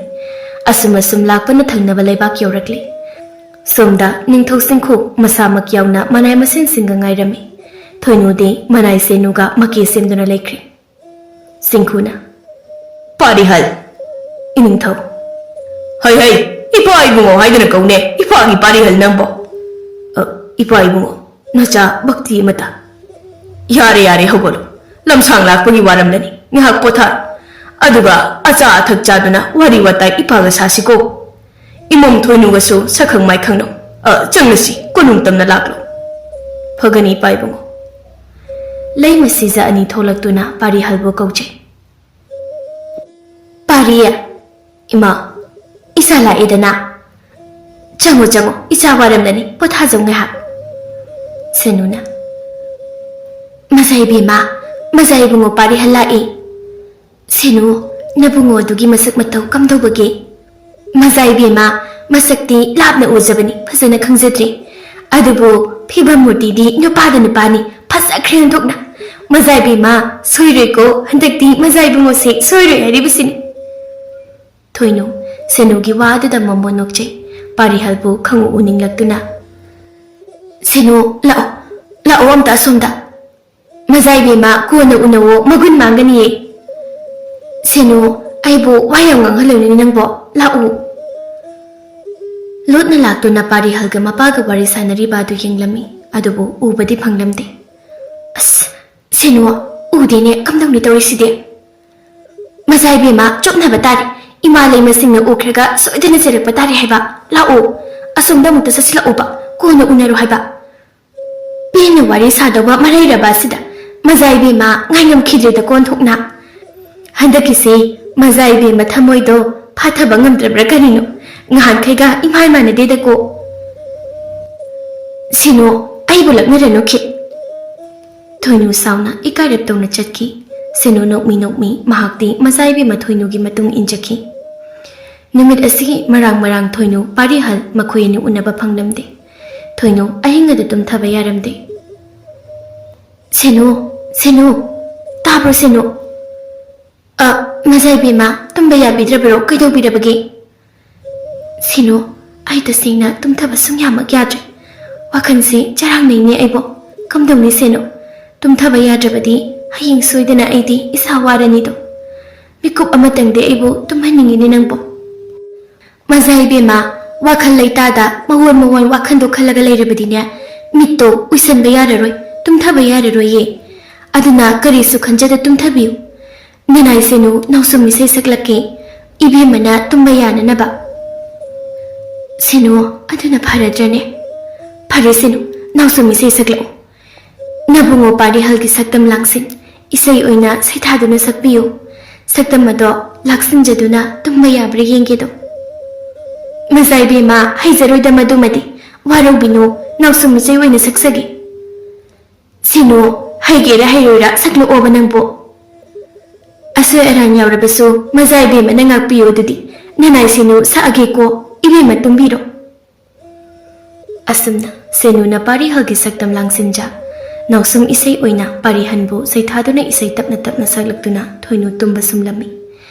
ꯑꯁꯨꯝ ꯑꯁꯨꯝ ꯂꯥꯛꯄꯅ ꯊꯪꯅꯕ ꯂꯩꯕꯥꯛ ꯌꯧꯔꯛꯂꯦ꯫ ꯁꯣꯝꯗ ꯅꯤꯡꯊꯧ ꯁꯤꯡꯈꯨ ꯃꯁꯥꯃꯛ ꯌꯥꯎꯅ ꯃꯅꯥꯏ ꯃꯁꯦꯟꯁꯤꯡꯒ ꯉꯥꯏꯔꯝꯃꯤ꯫ ꯊꯣꯏꯅꯨꯗꯤ ꯃꯅꯥꯏ ꯁꯦꯅꯨꯒ ꯃꯀꯦ ꯁꯦꯝꯗꯨꯅ ꯂꯩꯈ꯭ꯔꯦ꯫ ꯁꯤꯡꯈꯨꯅ, "ꯄꯥꯔꯤꯍꯜ, ꯏꯅꯤꯡꯊꯧ꯫" "ꯍꯩ ꯍꯩ, ꯏꯄꯥ ꯏꯕꯨꯡꯉꯣ ꯍꯥꯏꯗꯨꯅ ꯀꯧꯅꯦ, ꯏꯄꯥꯒꯤ ꯄꯥꯔꯤꯍꯜ ꯅꯪꯕꯣ? ꯑ, ꯏꯄꯥ ꯏꯕꯨꯡꯉꯣ, ꯅꯆꯥ ꯚꯛꯇꯤ ꯑꯃꯇ꯫ ꯌꯥꯔꯦ, ꯌꯥꯔꯦ, ꯍꯧꯒꯠꯂꯣ꯫ ꯂꯝꯁꯥꯡ ꯂꯥꯛꯄꯒꯤ ꯋꯥꯔꯝꯂꯅꯤ꯫ ꯉꯥꯏꯍꯥꯛ ꯄꯣꯊꯥꯔꯣ꯫ ꯑꯗꯨꯒ ꯑꯆꯥ ꯑꯊꯛ ꯆꯥꯗꯨꯅ ꯋꯥꯔꯤ ꯋꯥꯇꯥꯏ ꯏꯄꯥꯒ ꯁꯥꯁꯤꯀꯣ꯫ ꯏꯃꯣꯝ ꯊꯣꯏꯅꯨꯒꯁꯨ ꯁꯛꯈꯪ ꯃꯥꯏꯈꯪꯅꯧ꯫ ꯑ, ꯆꯪꯂꯁꯤ, ꯀꯣꯅꯨꯡ ꯇꯝꯅ ꯂꯥꯛꯂꯣ꯫ ꯐꯒꯅꯤ, ꯏꯄꯥ ꯏꯕꯨꯡꯉꯣ꯫ ꯂꯩꯃ ꯁꯤꯖ ꯑꯅꯤ ꯊꯣꯛꯂꯛꯇꯨꯅ ꯄꯥꯔꯤꯍꯜꯕꯨ ꯀꯧꯖꯩ꯫ ꯄꯥꯔꯤ, ꯏꯃꯥ, ꯏꯆꯥ ꯂꯥꯛꯑꯦꯗꯅ꯫ ꯆꯪꯉꯣ, ꯆꯪꯉꯣ, ꯏꯆꯥ ꯋꯥꯔꯝꯂꯅꯤ, ꯄꯣꯊꯥꯖꯧ ꯉꯥꯏꯍꯥꯛ꯫ ꯁꯦꯅꯨꯅ, ꯃꯖꯥ ꯏꯕꯦꯝꯃ, ꯃꯖꯥ ꯏꯕꯨꯡꯉꯣ ꯄꯥꯔꯤꯍꯜ ꯂꯥꯛꯑꯦ꯫ ꯁꯦꯅꯨ, ꯅꯕꯨꯡꯉꯣ ꯑꯗꯨꯒꯤ ꯃꯁꯛ ꯃꯇꯧ ꯀꯝꯗꯧꯕꯒꯦ? ꯃꯖꯥ ꯏꯕꯦꯝꯃ, ꯃꯁꯛꯇꯤ ꯂꯥꯞꯅ ꯎꯖꯕꯅꯤ, ꯐꯖꯅ ꯈꯪꯖꯗ꯭ꯔꯦ꯫ ꯑꯗꯨꯕꯨ ꯐꯤꯕꯝ ꯃꯨꯔꯇꯤꯗꯤ ꯅꯨꯄꯥꯗ ꯅꯨꯄꯥꯅꯤ, ꯐꯖꯈ꯭ꯔꯦ ꯑꯣꯟꯊꯣꯛꯅ꯫ ꯃꯖꯥ ꯏꯕꯦꯝꯃ, ꯁꯣꯏꯔꯣꯏꯀꯣ, ꯍꯟꯗꯛꯇꯤ ꯃꯖꯥ ꯏꯕꯨꯡꯉꯣꯁꯦ ꯁꯣꯏꯔꯣꯏ ꯍꯥꯏꯔꯤꯕꯁꯤꯅꯤ꯫ ꯊꯣꯏꯅꯨ, ꯁꯦꯅꯨꯒꯤ ꯋꯥ ꯑꯗꯨꯗ ꯃꯣꯃꯣꯟ ꯅꯣꯛꯆꯩ, ꯄꯥꯔꯤꯍꯜꯕꯨ ꯈꯪꯎ ꯎꯅꯤꯡꯂꯛꯇꯨꯅ꯫ ꯁꯦꯅꯨ, ꯂꯥꯛꯑꯣ, ꯂꯥꯛꯑꯣ ꯑꯝꯇ ꯑꯁꯣꯝꯗ꯫ ꯃꯖꯥ ꯏꯕꯦꯝꯃ, ꯀꯣꯟꯅ ꯎꯅꯧꯋꯣ, ꯃꯒꯨꯟ ꯃꯥꯡꯒꯅꯤꯌꯦ꯫ ꯁꯦꯅꯨ, ꯑꯩꯕꯨ ꯋꯥ ꯌꯥꯝ ꯉꯥꯡꯍꯜꯂꯅꯨꯅꯦ ꯅꯪꯕꯣ, ꯂꯥꯛꯎ꯫ ꯂꯣꯠꯅ ꯂꯥꯛꯇꯨꯅ ꯄꯥꯔꯤꯍꯜꯒ ꯃꯄꯥꯒ ꯋꯥꯔꯤ ꯁꯥꯟꯅꯔꯤꯕ ꯑꯗꯨ ꯌꯦꯡꯂꯝꯃꯤ, ꯑꯗꯨꯕꯨ ꯎꯕꯗꯤ ꯐꯪꯂꯝꯗꯦ꯫ ꯑꯁ, ꯁꯦꯅꯨ, ꯎꯗꯦꯅꯦ, ꯀꯝꯗꯧꯅꯤ ꯇꯧꯔꯤꯁꯤꯗꯤ? ꯃꯖꯥ ꯏꯕꯦꯝꯃ, ꯆꯣꯞꯅꯕ ꯇꯥꯔꯦ꯫ ꯏꯃꯥ ꯂꯩꯃꯁꯤꯡꯅ ꯎꯈ꯭ꯔꯒ ꯁꯣꯏꯗꯅ ꯆꯩꯔꯛꯄ ꯇꯥꯔꯦ ꯍꯥꯏꯕ꯫ ꯂꯥꯛꯑꯣ, ꯑꯁꯣꯝꯗ ꯑꯃꯨꯛꯇ ꯆꯠꯁꯤꯜꯂꯛꯑꯣꯕ, ꯀꯣꯟꯅ ꯎꯅꯔꯣ ꯍꯥꯏꯕ꯫ ꯄꯦꯟꯅ ꯋꯥꯔꯤ ꯁꯥꯗꯧꯕ ꯃꯔꯩꯔꯕ ꯑꯁꯤꯗ ꯃꯖꯥ ꯏꯕꯦꯝꯃ ꯉꯥꯏꯉꯝꯈꯤꯗ꯭ꯔꯦꯗ ꯀꯣꯟꯊꯣꯛꯅ꯫ ꯍꯟꯗꯛꯀꯤꯁꯦ ꯃꯖꯥ ꯏꯕꯦꯝꯃ ꯊꯃꯣꯏꯗꯣ ꯐꯥꯊꯕ ꯉꯝꯗ꯭ꯔꯕ꯭ꯔꯥ ꯀꯔꯤꯅꯣ? ꯉꯍꯥꯟꯈꯩꯒ ꯏꯃꯥꯟ ꯃꯥꯟꯅꯗꯦꯗꯀꯣ꯫ ꯁꯤꯅꯣ, ꯑꯩꯕꯨ ꯂꯛꯅꯔꯅꯨ ꯈꯤꯠ꯫ ꯊꯣꯏꯅꯨ ꯁꯥꯎꯅ ꯏꯀꯥꯏꯔꯞ ꯇꯧꯅ ꯆꯠꯈꯤ꯫ ꯁꯤꯅꯨ ꯅꯣꯛꯃꯤ ꯅꯣꯛꯃꯤ ꯃꯍꯥꯛꯇꯤ ꯃꯖꯥ ꯏꯕꯦꯝꯃ ꯊꯣꯏꯅꯨꯒꯤ ꯃꯇꯨꯡ ꯏꯟꯖꯈꯤ꯫ ꯅꯨꯃꯤꯠ ꯑꯁꯤꯒꯤ ꯃꯔꯥꯡ ꯃꯔꯥꯡ ꯊꯣꯏꯅꯨ ꯄꯥꯔꯤꯍꯜ ꯃꯈꯣꯏ ꯑꯅꯤ ꯎꯅꯕ ꯐꯪꯂꯝꯗꯦ꯫ ꯊꯣꯏꯅꯨ ꯑꯍꯤꯡ ꯑꯗꯨ ꯇꯨꯝꯊꯕ ꯌꯥꯔꯝꯗꯦ꯫ "ꯁꯦꯅꯨ, ꯁꯦꯅꯨ, ꯇꯥꯕ꯭ꯔꯣ ꯁꯦꯅꯨ? ꯑ, ꯃꯖꯥ ꯏꯕꯦꯝꯃ, ꯇꯨꯝꯕ ꯌꯥꯕꯤꯗ꯭ꯔꯕꯔꯣ? ꯀꯩꯗꯧꯕꯤꯔꯕꯒꯦ?" "ꯁꯦꯅꯨ, ꯑꯩ ꯇꯁꯦꯡꯅ ꯇꯨꯝꯊꯕ ꯁꯨꯡꯌꯥꯃꯛ ꯌꯥꯗ꯭ꯔꯦ꯫ ꯋꯥꯈꯜꯁꯦ ꯆꯔꯥꯡꯅꯩꯅꯦ ꯑꯩꯕꯣ꯫ ꯀꯝꯗꯧꯅꯤ ꯁꯦꯅꯨ? ꯇꯨꯝꯊꯕ ꯌꯥꯗ꯭ꯔꯕꯗꯤ ꯍꯌꯦꯡ ꯁꯣꯏꯗꯅ ꯑꯩꯗꯤ ꯏꯁꯥ ꯋꯥꯔꯅꯤꯗꯣ꯫ ꯃꯤꯀꯨꯞ ꯑꯃꯇꯪꯗꯤ ꯑꯩꯕꯨ ꯇꯨꯝꯍꯟꯅꯤꯡꯉꯤꯅꯦ ꯅꯪꯕꯣ꯫" "ꯃꯖꯥ ꯏꯕꯦꯝꯃ, ꯋꯥꯈꯜ ꯂꯩꯇꯥꯗ ꯃꯋꯣꯟ ꯃꯋꯣꯟ ꯋꯥꯈꯜꯗꯣ ꯈꯜꯂꯒ ꯂꯩꯔꯕꯗꯤꯅꯦ, ꯃꯤꯠꯇꯣ ꯎꯏꯁꯟꯕ ꯌꯥꯔꯔꯣꯏ, ꯇꯨꯝꯊꯕ ꯌꯥꯔꯔꯣꯏꯌꯦ꯫ ꯑꯗꯨꯅ ꯀꯔꯤꯁꯨ ꯈꯟꯖꯗ ꯇꯨꯝꯊꯕꯤꯌꯨ꯫ ꯅꯅꯥꯏ ꯁꯦꯅꯨ ꯅꯥꯎꯁꯨꯝ ꯏꯁꯩ ꯁꯛꯂꯛꯀꯦ, ꯏꯕꯦꯝꯃꯅ ꯇꯨꯝꯕ ꯌꯥꯅꯅꯕ꯫ ꯁꯦꯅꯨ, ꯑꯗꯨꯅ ꯐꯔꯗ꯭ꯔꯅꯦ? ꯐꯔꯦ ꯁꯦꯅꯨ, ꯅꯥꯎꯁꯨꯝ ꯏꯁꯩ ꯁꯛꯂꯛꯎ꯫ ꯅꯕꯨꯡꯉꯣ ꯄꯥꯔꯤꯍꯜꯒꯤ ꯁꯛꯇꯝ ꯂꯥꯡꯁꯤꯟ ꯏꯁꯩ ꯑꯣꯏꯅ ꯁꯩꯊꯥꯗꯨꯅ ꯁꯛꯄꯤꯌꯨ꯫ ꯁꯛꯇꯝ ꯑꯗꯣ ꯂꯥꯛꯁꯤꯟꯖꯗꯨꯅ ꯇꯨꯝꯕ ꯌꯥꯕ꯭ꯔꯥ ꯌꯦꯡꯒꯦꯗꯣ꯫ ꯃꯖꯥ ꯏꯕꯦꯝꯃ, ꯍꯩꯖꯔꯣꯏꯗ ꯃꯗꯨꯃꯗꯤ꯫ ꯋꯥꯔꯧꯕꯤꯅꯨ, ꯅꯥꯎꯁꯨꯝ ꯏꯁꯩ ꯑꯣꯏꯅ ꯁꯛꯆꯒꯦ꯫ ꯁꯦꯅꯨ, ꯍꯩꯒꯦꯔꯥ ꯍꯩꯔꯣꯏꯔꯥ ꯁꯛꯂꯛꯑꯣꯕ ꯅꯪꯕꯨ꯫ ꯑꯁꯣꯏ ꯑꯔꯥꯟ ꯌꯥꯎꯔꯕꯁꯨ ꯃꯖꯥ ꯏꯕꯦꯝꯃꯅ ꯉꯥꯛꯄꯤꯌꯨ ꯑꯗꯨꯗꯤ꯫ ꯅꯅꯥꯏ ꯁꯦꯅꯨ ꯁꯛꯑꯒꯦꯀꯣ, ꯏꯕꯦꯝꯃ ꯇꯨꯝꯕꯤꯔꯣ꯫ ꯑꯁꯨꯝꯅ ꯁꯦꯅꯨꯅ ꯄꯥꯔꯤꯍꯜꯒꯤ ꯁꯛꯇꯝ ꯂꯥꯡꯁꯤꯟꯖ, ꯅꯥꯎꯁꯨꯝ ꯏꯁꯩ ꯑꯣꯏꯅ ꯄꯥꯔꯤꯍꯟꯕꯨ ꯁꯩꯊꯥꯗꯨꯅ ꯏꯁꯩ ꯇꯞꯅ ꯇꯞꯅ ꯁꯛꯂꯛꯇꯨꯅ ꯊꯣꯏꯅꯨ ꯇꯨꯝꯕ ꯁꯨꯝꯂꯝꯃꯤ꯫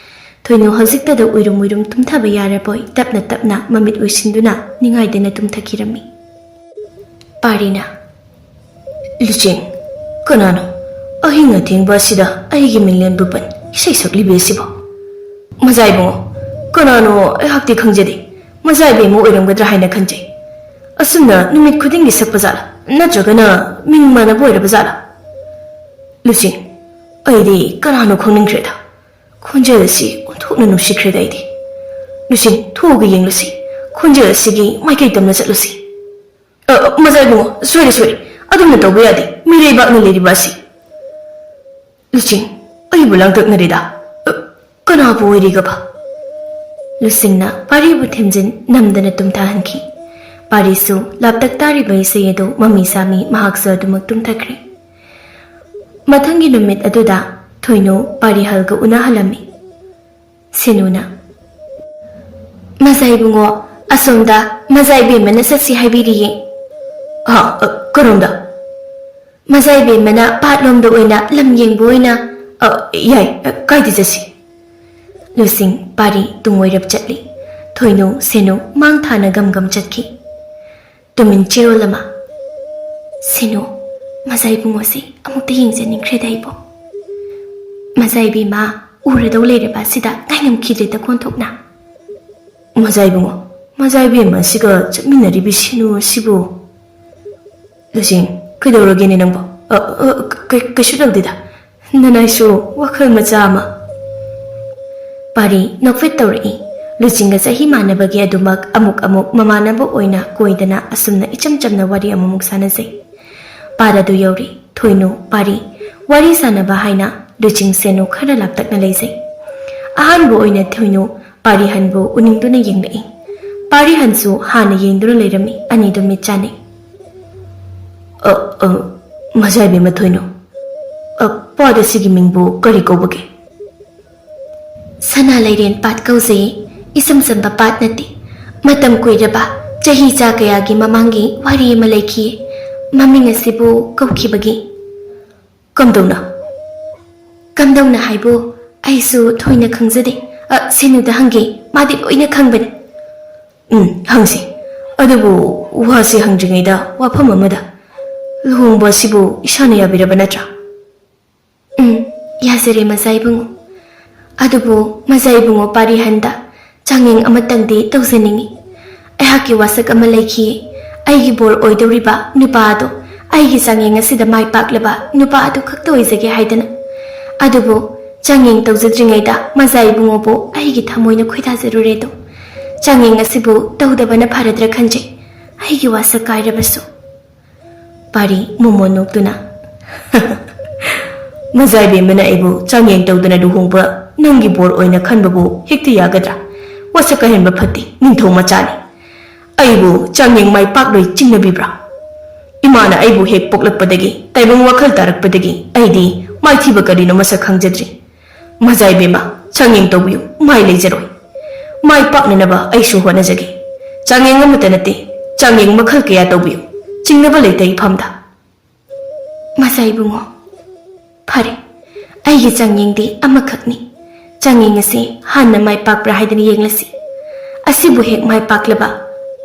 ꯊꯣꯏꯅꯨ ꯍꯧꯖꯤꯛꯇꯗ ꯎꯏꯔꯨꯝ ꯎꯏꯔꯨꯝ ꯇꯨꯝꯊꯕ ꯌꯥꯔꯕꯣꯏ ꯇꯞꯅ ꯇꯞꯅ ꯃꯃꯤꯠ ꯎꯏꯁꯤꯟꯗꯨꯅ ꯅꯤꯡꯉꯥꯏꯗꯅ ꯇꯨꯝꯊꯈꯤꯔꯝꯃꯤ꯫ ꯄꯥꯔꯤꯅ, "ꯂꯨꯆꯤꯡ, ꯀꯅꯥꯅꯣ ꯑꯍꯤꯡ ꯑꯊꯦꯡꯕ ꯑꯁꯤꯗ ꯑꯩꯒꯤ ꯃꯤꯡꯂꯦꯟ ꯕꯨꯄꯟ ꯏꯁꯩ ꯁꯛꯂꯤꯕꯤ ꯑꯁꯤꯕꯣ?" "ꯃꯖꯥ ꯏꯕꯨꯡꯉꯣ, ꯀꯅꯥꯅꯣ ꯑꯩꯍꯥꯛꯇꯤ ꯈꯪꯖꯗꯦ꯫ ꯃꯖꯥ ꯏꯕꯦꯝꯃ ꯑꯣꯏꯔꯝꯒꯗ꯭ꯔꯥ ꯍꯥꯏꯅ ꯈꯟꯖꯩ꯫ ꯑꯁꯨꯝꯅ ꯅꯨꯃꯤꯠ ꯈꯨꯗꯤꯡꯒꯤ ꯁꯛꯄ ꯖꯥꯠꯂꯥ? ꯅꯠꯇ꯭ꯔꯒꯅ ꯃꯤꯡ ꯃꯥꯟꯅꯕ ꯑꯣꯏꯔꯕ ꯖꯥꯠꯂꯥ? ꯂꯨꯆꯤꯡ, ꯑꯩꯗꯤ ꯀꯅꯥꯅꯣ ꯈꯪꯅꯤꯡꯈ꯭ꯔꯦꯗ꯫ ꯈꯣꯟꯖꯦꯜ ꯑꯁꯤ ꯑꯣꯟꯊꯣꯛꯅ ꯅꯨꯡꯁꯤꯈ꯭ꯔꯦꯗ ꯑꯩꯗꯤ꯫ ꯂꯨꯆꯤꯡ, ꯊꯣꯛꯑꯒ ꯌꯦꯡꯂꯨꯁꯤ꯫ ꯈꯣꯟꯖꯦꯜ ꯑꯁꯤꯒꯤ ꯃꯥꯏꯀꯩ ꯇꯝꯅ ꯆꯠꯂꯨꯁꯤ꯫" "ꯑ, ꯃꯖꯥ ꯏꯕꯨꯡꯉꯣ, ꯁꯣꯏꯔꯦ, ꯁꯣꯏꯔꯦ꯫ ꯑꯗꯨꯝꯅ ꯇꯧꯕ ꯌꯥꯗꯦ꯫ ꯃꯤꯔꯩꯕꯥꯛꯅ ꯂꯩꯔꯤꯕ ꯑꯁꯤ꯫" "ꯂꯨꯆꯤꯡ, ꯑꯩꯕꯨ ꯂꯥꯡꯇꯛꯅꯔꯦꯗ꯫ ꯑ, ꯀꯅꯥꯕꯨ ꯑꯣꯏꯔꯤꯒꯕ?" ꯂꯨꯆꯤꯡꯅ ꯄꯥꯔꯤꯕꯨ ꯊꯦꯝꯖꯤꯟ ꯅꯝꯗꯅ ꯇꯨꯝꯊꯍꯟꯈꯤ꯫ ꯄꯥꯔꯤꯁꯨ ꯂꯥꯞꯇꯛ ꯇꯥꯔꯤꯕ ꯏꯁꯩ ꯑꯗꯨ ꯃꯃꯤ ꯁꯥꯃꯤ ꯃꯍꯥꯛꯁꯨ ꯑꯗꯨꯃꯛ ꯇꯨꯝꯊꯈ꯭ꯔꯦ꯫ ꯃꯊꯪꯒꯤ ꯅꯨꯃꯤꯠ ꯑꯗꯨꯗ ꯊꯣꯏꯅꯨ ꯄꯥꯔꯤꯍꯜꯒ ꯎꯅꯍꯜꯂꯝꯃꯤ꯫ ꯁꯦꯅꯨꯅ, "ꯃꯖꯥ ꯏꯕꯨꯡꯉꯣ, ꯑꯁꯣꯝꯗ ꯃꯖꯥ ꯏꯕꯦꯝꯃꯅ ꯆꯠꯁꯤ ꯍꯥꯏꯕꯤꯔꯤꯌꯦ꯫" "ꯍꯥ? ꯑ, ꯀꯔꯣꯝꯗ?" "ꯃꯖꯥ ꯏꯕꯦꯝꯃꯅ ꯄꯥꯠꯂꯣꯝꯗ ꯑꯣꯏꯅ ꯂꯝ ꯌꯦꯡꯕ ꯑꯣꯏꯅ꯫" "ꯑ, ꯌꯥꯏ, ꯑ, ꯀꯥꯏꯗ ꯆꯠꯁꯤ?" ꯂꯨꯆꯤꯡ ꯄꯥꯔꯤ ꯇꯨꯡ ꯑꯣꯏꯔꯞ ꯆꯠꯂꯤ꯫ ꯊꯣꯏꯅꯨ, ꯁꯦꯅꯨ ꯃꯥꯡ ꯊꯥꯅ ꯒꯝ ꯒꯝ ꯆꯠꯈꯤ꯫ ꯇꯨꯃꯤꯟ ꯆꯦꯔꯣꯜ ꯑꯃ꯫ "ꯁꯦꯅꯨ, ꯃꯖꯥ ꯏꯕꯨꯡꯉꯣꯁꯦ ꯑꯃꯨꯛꯇ ꯌꯦꯡꯖꯅꯤꯡꯈ꯭ꯔꯦꯗ ꯑꯩꯕꯨ꯫ ꯃꯖꯥ ꯏꯕꯦꯝꯃ ꯎꯔꯗꯧ ꯂꯩꯔꯕ ꯑꯁꯤꯗ ꯉꯥꯏꯉꯝꯈꯤꯗ꯭ꯔꯦꯗ ꯀꯣꯟꯊꯣꯛꯅ꯫" "ꯃꯖꯥ ꯏꯕꯨꯡꯉꯣ, ꯃꯖꯥ ꯏꯕꯦꯝꯃ ꯑꯁꯤꯒ ꯆꯠꯃꯤꯟꯅꯔꯤꯕꯤ ꯁꯤꯅꯨ ꯑꯁꯤꯕꯨ? ꯂꯨꯆꯤꯡ, ꯀꯩꯗꯧꯔꯒꯦꯅꯦ ꯅꯪꯕꯣ? ꯑ, ꯑ, ꯀ-, ꯀꯩꯁꯨ ꯇꯧꯗꯦꯗ꯫ ꯅꯅꯥꯏꯁꯨ ꯋꯥꯈꯜ ꯃꯆꯥ ꯑꯃ꯫ ꯄꯥꯔꯤ ꯅꯣꯛꯐꯦꯠ ꯇꯧꯔꯛꯏ꯫ ꯂꯨꯆꯤꯡꯒ ꯆꯍꯤ ꯃꯥꯟꯅꯕꯒꯤ ꯑꯗꯨꯃꯛ ꯑꯃꯨꯛ ꯑꯃꯨꯛ ꯃꯃꯥꯟꯅꯕ ꯑꯣꯏꯅ ꯀꯣꯏꯗꯅ ꯑꯁꯨꯝꯅ ꯏꯆꯝ ꯆꯝꯅ ꯋꯥꯔꯤ ꯑꯃꯃꯨꯛ ꯁꯥꯟꯅꯖꯩ꯫ ꯄꯥꯔ ꯑꯗꯨ ꯌꯧꯔꯤ꯫ ꯊꯣꯏꯅꯨ, ꯄꯥꯔꯤ, ꯋꯥꯔꯤ ꯁꯥꯟꯅꯕ ꯍꯥꯏꯅ ꯂꯨꯆꯤꯡ ꯁꯦꯅꯨ ꯈꯔ ꯂꯥꯞꯇꯛꯅ ꯂꯩꯖꯩ꯫ ꯑꯍꯥꯟꯕ ꯑꯣꯏꯅ ꯊꯣꯏꯅꯨ ꯄꯥꯔꯤꯍꯟꯕꯨ ꯎꯅꯤꯡꯗꯨꯅ ꯌꯦꯡꯂꯛꯏ꯫ ꯄꯥꯔꯤꯍꯟꯁꯨ ꯍꯥꯟꯅ ꯌꯦꯡꯗꯨꯅ ꯂꯩꯔꯝꯃꯤ꯫ ꯑꯅꯤꯗꯨ ꯃꯤꯠ ꯆꯥꯟꯅꯩ꯫ "ꯑ, ꯑ, ꯃꯖꯥꯏꯕꯤ ꯃꯊꯣꯏꯅꯨ, ꯑ, ꯄꯥꯠ ꯑꯁꯤꯒꯤ ꯃꯤꯡꯕꯨ ꯀꯔꯤ ꯀꯧꯕꯒꯦ?" "ꯁꯅꯥ ꯂꯩꯔꯦꯟ ꯄꯥꯠ ꯀꯧꯖꯩ꯫ ꯏꯆꯝ ꯆꯝꯕ ꯄꯥꯠ ꯅꯠꯇꯦ꯫ ꯃꯇꯝ ꯀꯨꯏꯔꯕ, ꯆꯍꯤ ꯆꯥ ꯀꯌꯥꯒꯤ ꯃꯃꯥꯡꯒꯤ ꯋꯥꯔꯤ ꯑꯃ ꯂꯩꯈꯤ꯫ ꯃꯃꯤꯡ ꯑꯁꯤꯕꯨ ꯀꯧꯈꯤꯕꯒꯤ"꯫ "ꯀꯝꯗꯧꯅ?" "ꯀꯝꯗꯧꯅ ꯍꯥꯏꯕꯨ, ꯑꯩꯁꯨ ꯊꯣꯏꯅ ꯈꯪꯖꯗꯦ꯫ ꯑ, ꯁꯦꯅꯨꯗ ꯍꯪꯒꯦ, ꯃꯥꯗꯤ ꯂꯣꯏꯅ ꯈꯪꯕꯅꯤ"꯫ "ꯎꯝ, ꯍꯪꯁꯤ꯫ ꯑꯗꯨꯕꯨ ꯋꯥꯁꯤ ꯍꯪꯗ꯭ꯔꯤꯉꯩꯗ ꯋꯥꯐꯝ ꯑꯃꯗ, ꯂꯨꯍꯣꯡꯕ ꯑꯁꯤꯕꯨ ꯏꯁꯥꯅ ꯌꯥꯕꯤꯔꯕ ꯅꯠꯇ꯭ꯔꯥ?" "ꯎꯝ, ꯌꯥꯖꯔꯦ ꯃꯆꯥ ꯏꯕꯨꯡꯉꯣ꯫ ꯑꯗꯨꯕꯨ ꯃꯆꯥ ꯏꯕꯨꯡꯉꯣ ꯄꯥꯔꯤꯍꯟꯗ ꯆꯥꯡꯌꯦꯡ ꯑꯃꯇꯪꯗꯤ ꯇꯧꯖꯅꯤꯡꯏ꯫ ꯑꯩꯍꯥꯛꯀꯤ ꯋꯥꯁꯛ ꯑꯃ ꯂꯩꯈꯤꯌꯦ꯫ ꯑꯩꯒꯤ ꯕꯣꯔ ꯑꯣꯏꯗꯧꯔꯤꯕ ꯅꯨꯄꯥ ꯑꯗꯣ ꯑꯩꯒꯤ ꯆꯥꯡꯌꯦꯡ ꯑꯁꯤꯗ ꯃꯥꯏ ꯄꯥꯛꯂꯕ ꯅꯨꯄꯥ ꯑꯗꯨ ꯈꯛꯇ ꯑꯣꯏꯖꯒꯦ ꯍꯥꯏꯗꯅ꯫ ꯑꯗꯨꯕꯨ ꯆꯥꯡꯌꯦꯡ ꯇꯧꯖꯗ꯭ꯔꯤꯉꯩꯗ ꯃꯆꯥ ꯏꯕꯨꯡꯉꯣꯕꯨ ꯑꯩꯒꯤ ꯊꯃꯣꯏꯅ ꯈꯣꯏꯗꯥꯖꯔꯨꯔꯦꯗꯣ꯫ ꯆꯥꯡꯌꯦꯡ ꯑꯁꯤꯕꯨ ꯇꯧꯗꯕꯅ ꯐꯔꯗ꯭ꯔꯥ ꯈꯟꯖꯩ, ꯑꯩꯒꯤ ꯋꯥꯁꯛ ꯀꯥꯏꯔꯕꯁꯨ"꯫ ꯄꯥꯔꯤ ꯃꯣꯃꯣꯟ ꯅꯣꯛꯇꯨꯅ, "ꯃꯖꯥꯏꯕꯦꯝꯃꯅ ꯑꯩꯕꯨ ꯆꯥꯡꯌꯦꯡ ꯇꯧꯗꯅ ꯂꯨꯍꯣꯡꯕ ꯅꯪꯒꯤ ꯕꯣꯔ ꯑꯣꯏꯅ ꯈꯟꯕꯕꯨ ꯍꯦꯛꯇ ꯌꯥꯒꯗ꯭ꯔꯥ? ꯋꯥꯁꯛ ꯑꯍꯦꯟꯕ ꯐꯠꯇꯦ, ꯅꯤꯡꯊꯧ ꯃꯆꯥꯅꯤ꯫ ꯑꯩꯕꯨ ꯆꯥꯡꯌꯦꯡ ꯃꯥꯏ ꯄꯥꯛꯂꯣꯏ ꯆꯤꯡꯅꯕꯤꯕ꯭ꯔꯥ? ꯏꯃꯥꯅ ꯑꯩꯕꯨ ꯍꯦꯛ ꯄꯣꯛꯂꯛꯄꯗꯒꯤ ꯇꯥꯏꯕꯪ ꯋꯥꯈꯜ ꯇꯥꯔꯛꯄꯗꯒꯤ ꯑꯩꯗꯤ ꯃꯥꯏꯊꯤꯕ ꯀꯔꯤꯅꯣ ꯃꯁꯛ ꯈꯪꯖꯗ꯭ꯔꯤ꯫ ꯃꯖꯥꯏꯕꯦꯝꯃ, ꯆꯥꯡꯌꯦꯡ ꯇꯧꯕꯤꯌꯨ, ꯃꯥꯏ ꯂꯩꯖꯔꯣꯏ꯫ ꯃꯥꯏ ꯄꯥꯛꯅꯅꯕ ꯑꯩꯁꯨ ꯍꯣꯠꯅꯖꯒꯦ꯫ ꯆꯥꯡꯌꯦꯡ ꯑꯃꯠꯇ ꯅꯠꯇꯦ, ꯆꯥꯡꯌꯦꯡ ꯃꯈꯜ ꯀꯌꯥ ꯇꯧꯕꯤꯌꯨ, ꯆꯤꯡꯅꯕ ꯂꯩꯇ ꯏꯐꯝꯗ"꯫ "ꯃꯆꯥ ꯏꯕꯨꯡꯉꯣ, ꯐꯔꯦ, ꯑꯩꯒꯤ ꯆꯥꯡꯌꯦꯡꯗꯤ ꯑꯃꯈꯛꯅꯤ꯫ ꯆꯥꯡꯌꯦꯡ ꯑꯁꯤ ꯍꯥꯟꯅ ꯃꯥꯏ ꯄꯥꯛꯄ꯭ꯔꯥ ꯍꯥꯏꯗꯅ ꯌꯦꯡꯂꯁꯤ꯫ ꯑꯁꯤꯕꯨ ꯍꯦꯛ ꯃꯥꯏ ꯄꯥꯛꯂꯕ,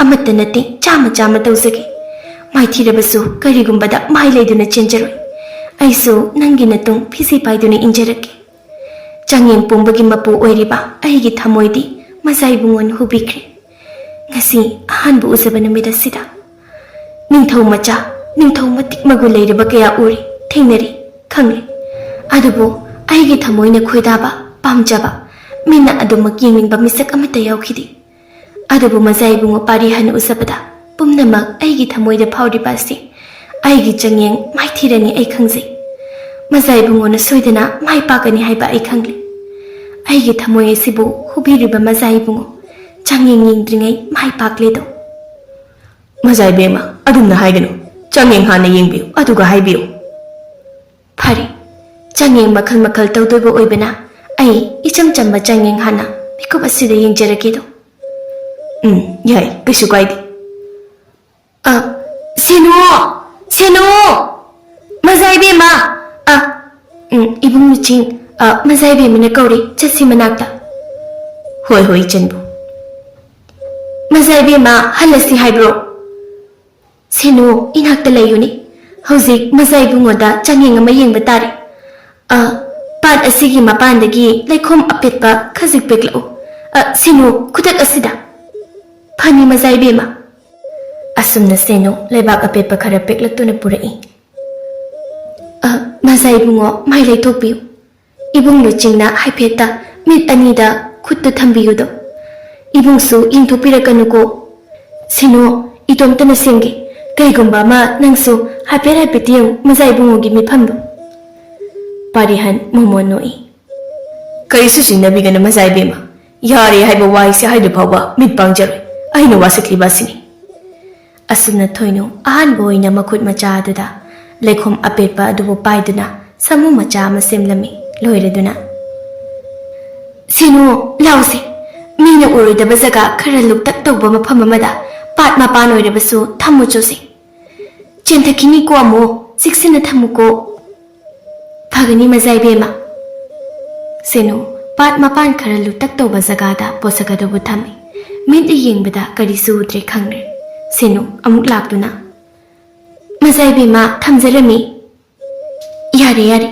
ꯑꯃꯠꯇ ꯅꯠꯇꯦ, ꯆꯥꯝꯃ ꯆꯥꯝꯃ ꯇꯧꯖꯒꯦ꯫ ꯃꯥꯏꯊꯤꯔꯕꯁꯨ ꯀꯔꯤꯒꯨꯝꯕꯗ ꯃꯥꯏ ꯂꯩꯗꯨꯅ ꯆꯦꯟꯖꯔꯣꯏ꯫ ꯑꯩꯁꯨ ꯅꯪꯒꯤ ꯅꯇꯨꯡ ꯐꯤꯖꯤ ꯄꯥꯏꯗꯨꯅ ꯏꯟꯖꯔꯛꯀꯦ"꯫ ꯆꯥꯡꯌꯦꯡ ꯄꯨꯝꯕꯒꯤ ꯃꯄꯨ ꯑꯣꯏꯔꯤꯕ ꯑꯩꯒꯤ ꯊꯃꯣꯏꯗꯤ ꯃꯆꯥ ꯏꯕꯨꯡꯉꯣꯅ ꯍꯨꯕꯤꯈ꯭ꯔꯦ꯫ ꯉꯁꯤ ꯑꯍꯥꯟꯕ ꯎꯖꯕ ꯅꯨꯃꯤꯠ ꯑꯁꯤꯗ ꯅꯤꯡꯊꯧ ꯃꯆꯥ, ꯅꯤꯡꯊꯧ ꯃꯇꯤꯛ ꯃꯒꯨꯟ ꯂꯩꯔꯕ ꯀꯌꯥ ꯎꯔꯦ, ꯊꯦꯡꯅꯔꯦ, ꯈꯪꯂꯦ꯫ ꯑꯗꯨꯕꯨ ꯑꯩꯒꯤ ꯊꯃꯣꯏꯅ ꯈꯣꯏꯗꯥꯕ, ꯄꯥꯝꯖꯕ, ꯃꯤꯠꯅ ꯑꯗꯨꯃꯛ ꯌꯦꯡꯅꯤꯡꯕ ꯃꯤꯁꯛ ꯑꯃꯠꯇ ꯌꯥꯎꯈꯤꯗꯦ꯫ ꯑꯗꯨꯕꯨ ꯃꯖꯥ ꯏꯕꯨꯡꯉꯣ ꯄꯥꯔꯤ ꯍꯟꯅ ꯎꯖꯕꯗ ꯄꯨꯝꯅꯃꯛ ꯑꯩꯒꯤ ꯊꯃꯣꯏꯗ ꯐꯥꯎꯔꯤꯕ ꯑꯁꯤ ꯑꯩꯒꯤ ꯆꯥꯡꯌꯦꯡ ꯃꯥꯏꯊꯤꯔꯅꯤ ꯑꯩ ꯈꯪꯖꯩ꯫ ꯃꯖꯥ ꯏꯕꯨꯡꯉꯣꯅ ꯁꯣꯏꯗꯅ ꯃꯥꯏ ꯄꯥꯛꯀꯅꯤ ꯍꯥꯏꯕ ꯑꯩ ꯈꯪꯂꯦ꯫ ꯑꯩꯒꯤ ꯊꯃꯣꯏ ꯑꯁꯤꯕꯨ ꯍꯨꯕꯤꯔꯤꯕ ꯃꯖꯥ ꯏꯕꯨꯡꯉꯣ, ꯆꯥꯡꯌꯦꯡ ꯌꯦꯡꯗ꯭ꯔꯤꯉꯩ ꯃꯥꯏ ꯄꯥꯛꯂꯦꯗꯣ꯫ ꯃꯖꯥ ꯏꯕꯦꯝꯃ, ꯑꯗꯨꯝꯅ ꯍꯥꯏꯒꯅꯨ꯫ ꯆꯥꯡꯌꯦꯡ ꯍꯥꯟꯅ ꯌꯦꯡꯕꯤꯌꯨ, ꯑꯗꯨꯒ ꯍꯥꯏꯕꯤꯌꯨ꯫ ꯐꯔꯦ, ꯆꯥꯡꯌꯦꯡ ꯃꯈꯜ ꯃꯈꯜ ꯇꯧꯗꯣꯏꯕ ꯑꯣꯏꯕꯅ ꯑꯩ ꯏꯆꯝ ꯆꯝꯕ ꯆꯥꯡꯌꯦꯡ ꯍꯥꯟꯅ ꯃꯤꯀꯨꯞ ꯑꯁꯤꯗ ꯌꯦꯡꯖꯔꯒꯦꯗꯣ꯫ ꯎꯝ, ꯌꯥꯏ, ꯀꯩꯁꯨ ꯀꯥꯏꯗꯦ꯫ ꯑ, ꯁꯦꯅꯨ! ꯁꯦꯅꯨ! ꯃꯖꯥ ꯏꯕꯦꯝꯃ! ꯑ, ꯎꯝ, ꯏꯕꯨꯡ ꯂꯨꯆꯤꯡ, ꯑ, ꯃꯖꯥ ꯏꯕꯦꯝꯃꯅ ꯀꯧꯔꯤ, ꯆꯠꯁꯤ ꯃꯅꯥꯛꯇ꯫ ꯍꯣꯏ, ꯍꯣꯏ, ꯏꯆꯟꯕꯨ꯫ ꯃꯖꯥ ꯏꯕꯦꯝꯃ, ꯍꯜꯂꯁꯤ ꯍꯥꯏꯕ꯭ꯔꯣ? ꯁꯦꯅꯨ, ꯏꯅꯥꯛꯇ ꯂꯩꯌꯨꯅꯦ꯫ ꯍꯧꯖꯤꯛ ꯃꯖꯥ ꯏꯕꯨꯡꯉꯣꯗ ꯆꯥꯡꯌꯦꯡ ꯑꯃ ꯌꯦꯡꯕ ꯇꯥꯔꯦ꯫ ꯑ, ꯄꯥꯠ ꯑꯁꯤꯒꯤ ꯃꯄꯥꯟꯗꯒꯤ ꯂꯩꯈꯣꯝ ꯑꯄꯦꯠꯄ ꯈꯖꯤꯛ ꯄꯦꯛꯂꯛꯎ꯫ ꯑ, ꯁꯦꯅꯨ, ꯈꯨꯗꯛ ꯑꯁꯤꯗ꯫ ꯐꯅꯤ, ꯃꯖꯥ ꯏꯕꯦꯝꯃ꯫ ꯑꯁꯨꯝꯅ ꯁꯦꯅꯨ ꯂꯩꯕꯥꯛ ꯑꯄꯦꯠꯄ ꯈꯔ ꯄꯦꯛꯂꯛꯇꯨꯅ ꯄꯨꯔꯛꯏ꯫ ꯑ, ꯃꯖꯥ ꯏꯕꯨꯡꯉꯣ, ꯃꯥꯏ ꯂꯩꯊꯣꯛꯄꯤꯌꯨ꯫ ꯏꯕꯨꯡ ꯂꯨꯆꯤꯡꯅ ꯍꯥꯏꯐꯦꯠꯇ ꯃꯤꯠ ꯑꯅꯤꯗ ꯈꯨꯠꯇꯨ ꯊꯝꯕꯤꯌꯨꯗꯣ꯫ ꯏꯕꯨꯡꯁꯨ ꯌꯦꯡꯊꯣꯛꯄꯤꯔꯛꯀꯅꯨꯀꯣ꯫ ꯁꯤꯅꯣ, ꯏꯇꯣꯝꯇꯅ ꯁꯦꯝꯒꯦ꯫ ꯀꯩꯒꯨꯝꯕ ꯑꯃ ꯅꯪꯁꯨ ꯍꯥꯏꯐꯦꯠ ꯍꯥꯏꯐꯦꯠꯇꯤ ꯌꯦꯡꯉꯨ, ꯃꯖꯥ ꯏꯕꯨꯡꯉꯣꯒꯤ ꯃꯤꯐꯝꯗꯣ꯫ ꯄꯥꯔꯤꯍꯟ ꯃꯣꯃꯣꯟ ꯅꯣꯛꯏ꯫ ꯀꯔꯤꯁꯨ ꯆꯤꯡꯅꯕꯤꯒꯅꯨ, ꯃꯖꯥ ꯏꯕꯦꯝꯃ꯫ ꯌꯥꯔꯦ ꯍꯥꯏꯕ ꯋꯥꯍꯩꯁꯦ ꯍꯥꯏꯗ꯭ꯔꯤ ꯐꯥꯎꯕ ꯃꯤꯠ ꯄꯥꯡꯖꯔꯣꯏ꯫ ꯑꯩꯅ ꯋꯥꯁꯛꯂꯤꯕ ꯑꯁꯤꯅꯤ꯫ ꯑꯁꯨꯝꯅ ꯊꯣꯏꯅꯨ ꯑꯍꯥꯟꯕ ꯑꯣꯏꯅ ꯃꯈꯨꯠ ꯃꯆꯥ ꯑꯗꯨꯗ ꯂꯩꯈꯣꯝ ꯑꯄꯦꯠꯄ ꯑꯗꯨꯕꯨ ꯄꯥꯏꯗꯨꯅ ꯁꯥꯃꯨ ꯃꯆꯥ ꯑꯃ ꯁꯦꯝꯂꯝꯃꯤ꯫ ꯂꯣꯏꯔꯗꯨꯅ, "ꯁꯤꯅꯨ, ꯂꯥꯎꯁꯦ꯫ ꯃꯤꯅ ꯎꯔꯣꯏꯗꯕ ꯖꯒꯥ ꯈꯔ ꯂꯨꯞꯇꯛ ꯇꯧꯕ ꯃꯐꯝ ꯑꯃꯗ ꯄꯥꯠ ꯃꯄꯥꯟ ꯑꯣꯏꯔꯕꯁꯨ ꯊꯝꯃꯨ ꯆꯣꯁꯦ꯫ ꯆꯦꯟꯊꯈꯤꯅꯤꯀꯣ ꯑꯃꯨꯛ, ꯆꯦꯛꯁꯤꯟꯅ ꯊꯝꯃꯨꯀꯣ꯫" "ꯐꯒꯅꯤ, ꯃꯖꯥ ꯏꯕꯦꯝꯃ꯫" ꯁꯦꯅꯨ ꯄꯥꯠ ꯃꯄꯥꯟ ꯈꯔ ꯂꯨꯇꯛ ꯇꯧꯕ ꯖꯒꯥꯗ ꯄꯣꯠꯁꯛ ꯑꯗꯨꯕꯨ ꯊꯝꯃꯤ꯫ ꯃꯤꯠꯅ ꯌꯦꯡꯕꯗ ꯀꯔꯤꯁꯨ ꯎꯗ꯭ꯔꯦ ꯈꯪꯂꯦ꯫ ꯁꯦꯅꯨ ꯑꯃꯨꯛ ꯂꯥꯛꯇꯨꯅ, "ꯃꯖꯥ ꯏꯕꯦꯝꯃ, ꯊꯝꯖꯔꯝꯃꯤ꯫" "ꯌꯥꯔꯦ, ꯌꯥꯔꯦ꯫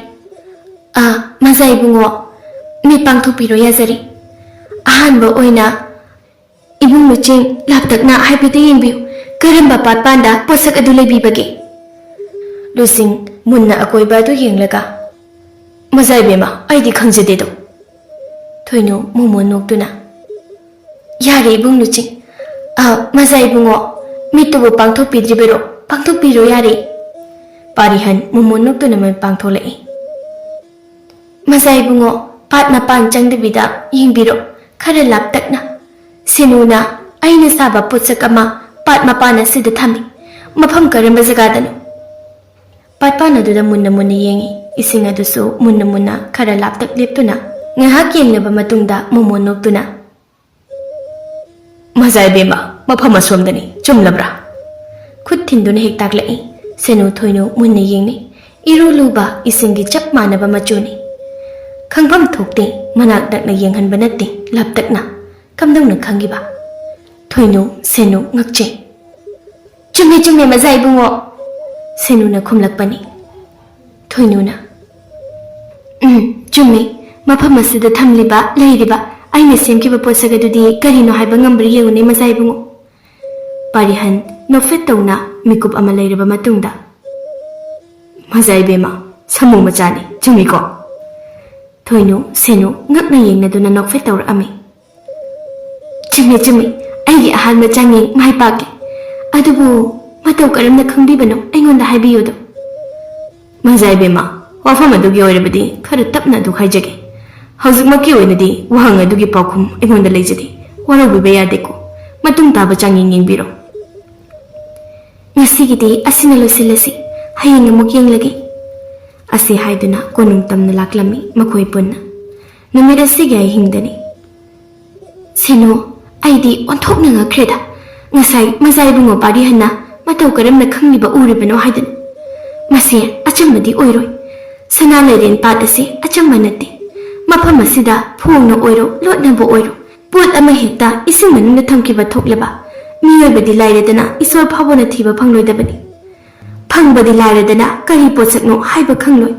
ꯑꯥ, ꯃꯖꯥ ꯏꯕꯨꯡꯉꯣ, ꯃꯤꯠ ꯄꯥꯡꯊꯣꯛꯄꯤꯔꯣ, ꯌꯥꯖꯔꯦ꯫ ꯑꯍꯥꯟꯕ ꯑꯣꯏꯅ "ꯏꯕꯨꯡ ꯂꯨꯆꯤꯡ, ꯂꯥꯞꯇꯛꯅ ꯍꯥꯏꯐꯦꯠꯇ ꯌꯦꯡꯕꯤꯌꯨ, ꯀꯔꯝꯕ ꯄꯥꯠꯄꯥꯟꯗ ꯄꯣꯠꯁꯛ ꯑꯗꯨ ꯂꯩꯕꯤꯕꯒꯦ?" ꯂꯨꯆꯤꯡ ꯃꯨꯟꯅ ꯑꯀꯣꯏꯕ ꯑꯗꯨ ꯌꯦꯡꯂꯒ, "ꯃꯖꯥ ꯏꯕꯦꯝꯃ, ꯑꯩꯗꯤ ꯈꯪꯖꯗꯦꯗꯣ꯫" ꯊꯣꯏꯅꯨ ꯃꯣꯃꯣꯟ ꯅꯣꯛꯇꯨꯅ, "ꯌꯥꯔꯦ ꯏꯕꯨꯡ ꯂꯨꯆꯤꯡ꯫ ꯑ, ꯃꯖꯥ ꯏꯕꯨꯡꯉꯣ, ꯃꯤꯠꯇꯨꯕꯨ ꯄꯥꯡꯊꯣꯛꯄꯤꯗ꯭ꯔꯤꯕꯔꯣ? ꯄꯥꯡꯊꯣꯛꯄꯤꯔꯣ ꯌꯥꯔꯦ꯫" ꯄꯥꯔꯤꯍꯟ ꯃꯣꯃꯣꯟ ꯅꯣꯛꯇꯨꯅ ꯃꯃꯤꯠ ꯄꯥꯡꯊꯣꯛꯂꯛꯏ꯫ "ꯃꯖꯥ ꯏꯕꯨꯡꯉꯣ, ꯄꯥꯠ ꯃꯄꯥꯟ ꯆꯪꯗꯕꯤꯗ ꯌꯦꯡꯕꯤꯔꯣ, ꯈꯔ ꯂꯥꯞꯇꯛꯅ꯫ ꯁꯦꯅꯨꯅ ꯑꯩꯅ ꯁꯥꯕ ꯄꯣꯠꯁꯛ ꯑꯃ ꯄꯥꯠ ꯃꯄꯥꯟ ꯑꯁꯤꯗ ꯊꯝꯃꯤ꯫ ꯃꯐꯝ ꯀꯔꯝꯕ ꯖꯒꯥꯗꯅꯣ?" ꯄꯥꯠꯄꯥꯟ ꯑꯗꯨꯗ ꯃꯨꯟꯅ ꯃꯨꯟꯅ ꯌꯦꯡꯉꯤ꯫ ꯏꯁꯤꯡ ꯑꯗꯨꯁꯨ ꯃꯨꯟꯅ ꯃꯨꯟꯅ ꯈꯔ ꯂꯥꯞꯇꯛ ꯂꯦꯞꯇꯨꯅ ꯉꯥꯏꯍꯥꯛ ꯌꯦꯡꯂꯕ ꯃꯇꯨꯡꯗ ꯃꯣꯃꯣꯟ ꯅꯣꯛꯇꯨꯅ, "ꯃꯖꯥ ꯏꯕꯦꯝꯃ, ꯃꯐꯝ ꯑꯁꯣꯝꯗꯅꯤ, ꯆꯨꯝꯂꯕ꯭ꯔꯥ?" ꯈꯨꯠ ꯊꯤꯟꯗꯨꯅ ꯍꯦꯛ ꯇꯥꯛꯂꯛꯏ꯫ ꯁꯦꯅꯨ ꯊꯣꯏꯅꯨ ꯃꯨꯟꯅ ꯌꯦꯡꯅꯩ꯫ ꯏꯔꯨ ꯂꯨꯕ ꯏꯁꯤꯡꯒꯤ ꯆꯞ ꯃꯥꯟꯅꯕ ꯃꯆꯨꯅꯤ꯫ ꯈꯪꯐꯝ ꯊꯣꯛꯇꯦ, ꯃꯅꯥꯛ ꯅꯛꯅ ꯌꯦꯡꯍꯟꯕ ꯅꯠꯇꯦ, ꯂꯥꯞꯇꯛꯅ꯫ ꯀꯝꯗꯧꯅ ꯈꯪꯈꯤꯕ? ꯊꯣꯏꯅꯨ, ꯁꯦꯅꯨ ꯉꯛꯆꯩ꯫ "ꯆꯨꯝꯃꯦ, ꯆꯨꯝꯃꯦ, ꯃꯖꯥ ꯏꯕꯨꯡꯉꯣ," ꯁꯦꯅꯨꯅ ꯈꯨꯝꯂꯛꯄꯅꯤ꯫ ꯊꯣꯏꯅꯨꯅ, "ꯎꯝ, ꯆꯨꯝꯃꯦ꯫ ꯃꯐꯝ ꯑꯁꯤꯗ ꯊꯝꯂꯤꯕ, ꯂꯩꯔꯤꯕ, ꯑꯩꯅ ꯁꯦꯝꯈꯤꯕ ꯄꯣꯠꯁꯛ ꯑꯗꯨꯗꯤ ꯀꯔꯤꯅꯣ ꯍꯥꯏꯕ ꯉꯝꯕ꯭ꯔꯥ ꯌꯦꯡꯉꯨꯅꯦ, ꯃꯖꯥ ꯏꯕꯨꯡꯉꯣ꯫" ꯄꯥꯔꯤꯍꯟ ꯅꯣꯛꯐꯦꯠ ꯇꯧꯅ ꯃꯤꯀꯨꯞ ꯑꯃ ꯂꯩꯔꯕ ꯃꯇꯨꯡꯗ, "ꯃꯖꯥ ꯏꯕꯦꯝꯃ, ꯁꯥꯃꯨ ꯃꯆꯥꯅꯤ, ꯆꯨꯝꯃꯤꯀꯣ?" ꯊꯣꯏꯅꯨ, ꯁꯦꯅꯨ ꯉꯛꯅ ꯌꯦꯡꯅꯗꯨꯅ ꯅꯣꯛꯐꯦꯠ ꯇꯧꯔꯛꯑꯝꯃꯤ꯫ "ꯆꯨꯝꯃꯤ, ꯆꯨꯝꯃꯤ꯫ ꯑꯩꯒꯤ ꯑꯍꯥꯟꯕ ꯆꯥꯡꯌꯦꯡ ꯃꯥꯏ ꯄꯥꯛꯀꯦ꯫ ꯑꯗꯨꯕꯨ ꯃꯇꯧ ꯀꯔꯝꯅ ꯈꯪꯕꯤꯕꯅꯣ? ꯑꯩꯉꯣꯟꯗ ꯍꯥꯏꯕꯤꯌꯨꯗꯣ꯫" "ꯃꯖꯥ ꯏꯕꯦꯝꯃ, ꯋꯥꯐꯝ ꯑꯗꯨꯒꯤ ꯑꯣꯏꯔꯕꯗꯤ ꯈꯔ ꯇꯞꯅ ꯑꯗꯨ ꯍꯥꯏꯖꯒꯦ꯫ ꯍꯧꯖꯤꯛꯃꯛꯀꯤ ꯑꯣꯏꯅꯗꯤ ꯋꯥꯍꯪ ꯑꯗꯨꯒꯤ ꯄꯥꯎꯈꯨꯝ ꯑꯩꯉꯣꯟꯗ ꯂꯩꯖꯗꯦ꯫ ꯋꯥꯔꯧꯕꯤꯕ ꯌꯥꯗꯦꯀꯣ꯫ ꯃꯇꯨꯡ ꯇꯥꯕ ꯆꯥꯡꯌꯦꯡ ꯌꯦꯡꯕꯤꯔꯣ꯫" "ꯉꯁꯤꯒꯤꯗꯤ ꯑꯁꯤꯅ ꯂꯣꯏꯁꯤꯜꯂꯁꯤ꯫ ꯍꯌꯦꯡ ꯑꯃꯨꯛ ꯌꯦꯡꯂꯒꯦ꯫" ꯑꯁꯤ ꯍꯥꯏꯗꯨꯅ ꯀꯣꯅꯨꯡ ꯇꯝꯅ ꯂꯥꯛꯂꯝꯃꯤ ꯃꯈꯣꯏ ꯄꯨꯟꯅ꯫ ꯅꯨꯃꯤꯠ ꯑꯁꯤꯒꯤ ꯑꯍꯤꯡꯗꯅꯤ꯫ "ꯁꯦꯅꯨ, ꯑꯩꯗꯤ ꯑꯣꯟꯊꯣꯛꯅ ꯉꯛꯈ꯭ꯔꯦꯗ꯫ ꯉꯁꯥꯏ ꯃꯖꯥ ꯏꯕꯨꯡꯉꯣ ꯄꯥꯔꯤꯍꯟꯅ ꯃꯇꯧ ꯀꯔꯝꯅ ꯈꯪꯂꯤꯕ ꯎꯔꯤꯕꯅꯣ ꯍꯥꯏꯗꯨꯅ꯫ ꯃꯁꯤ ꯑꯆꯝꯕꯗꯤ ꯑꯣꯏꯔꯣꯏ꯫ ꯁꯅꯥ ꯂꯩꯔꯦꯟ ꯄꯥꯠ ꯑꯁꯤ ꯑꯆꯝꯕ ꯅꯠꯇꯦ꯫ ꯃꯐꯝ ꯑꯁꯤꯗ ꯐꯣꯡꯅ ꯑꯣꯏꯔꯣ, ꯂꯣꯠꯅꯕ ꯑꯣꯏꯔꯣ, ꯄꯣꯠ ꯑꯃ ꯍꯦꯛꯇ ꯏꯁꯤꯡ ꯃꯅꯨꯡꯗ ꯊꯝꯈꯤꯕ ꯊꯣꯛꯂꯕ, ꯃꯤꯑꯣꯏꯕꯗꯤ ꯂꯥꯏꯔꯗꯅ ꯏꯁꯣꯔ ꯐꯥꯎꯕꯅ ꯊꯤꯕ ꯐꯪꯂꯣꯏꯗꯕꯅꯤ꯫ ꯐꯪꯕꯗꯤ ꯂꯥꯏꯔꯗꯅ ꯀꯔꯤ ꯄꯣꯠꯁꯛꯅꯣ ꯍꯥꯏꯕ ꯈꯪꯂꯣꯏ꯫"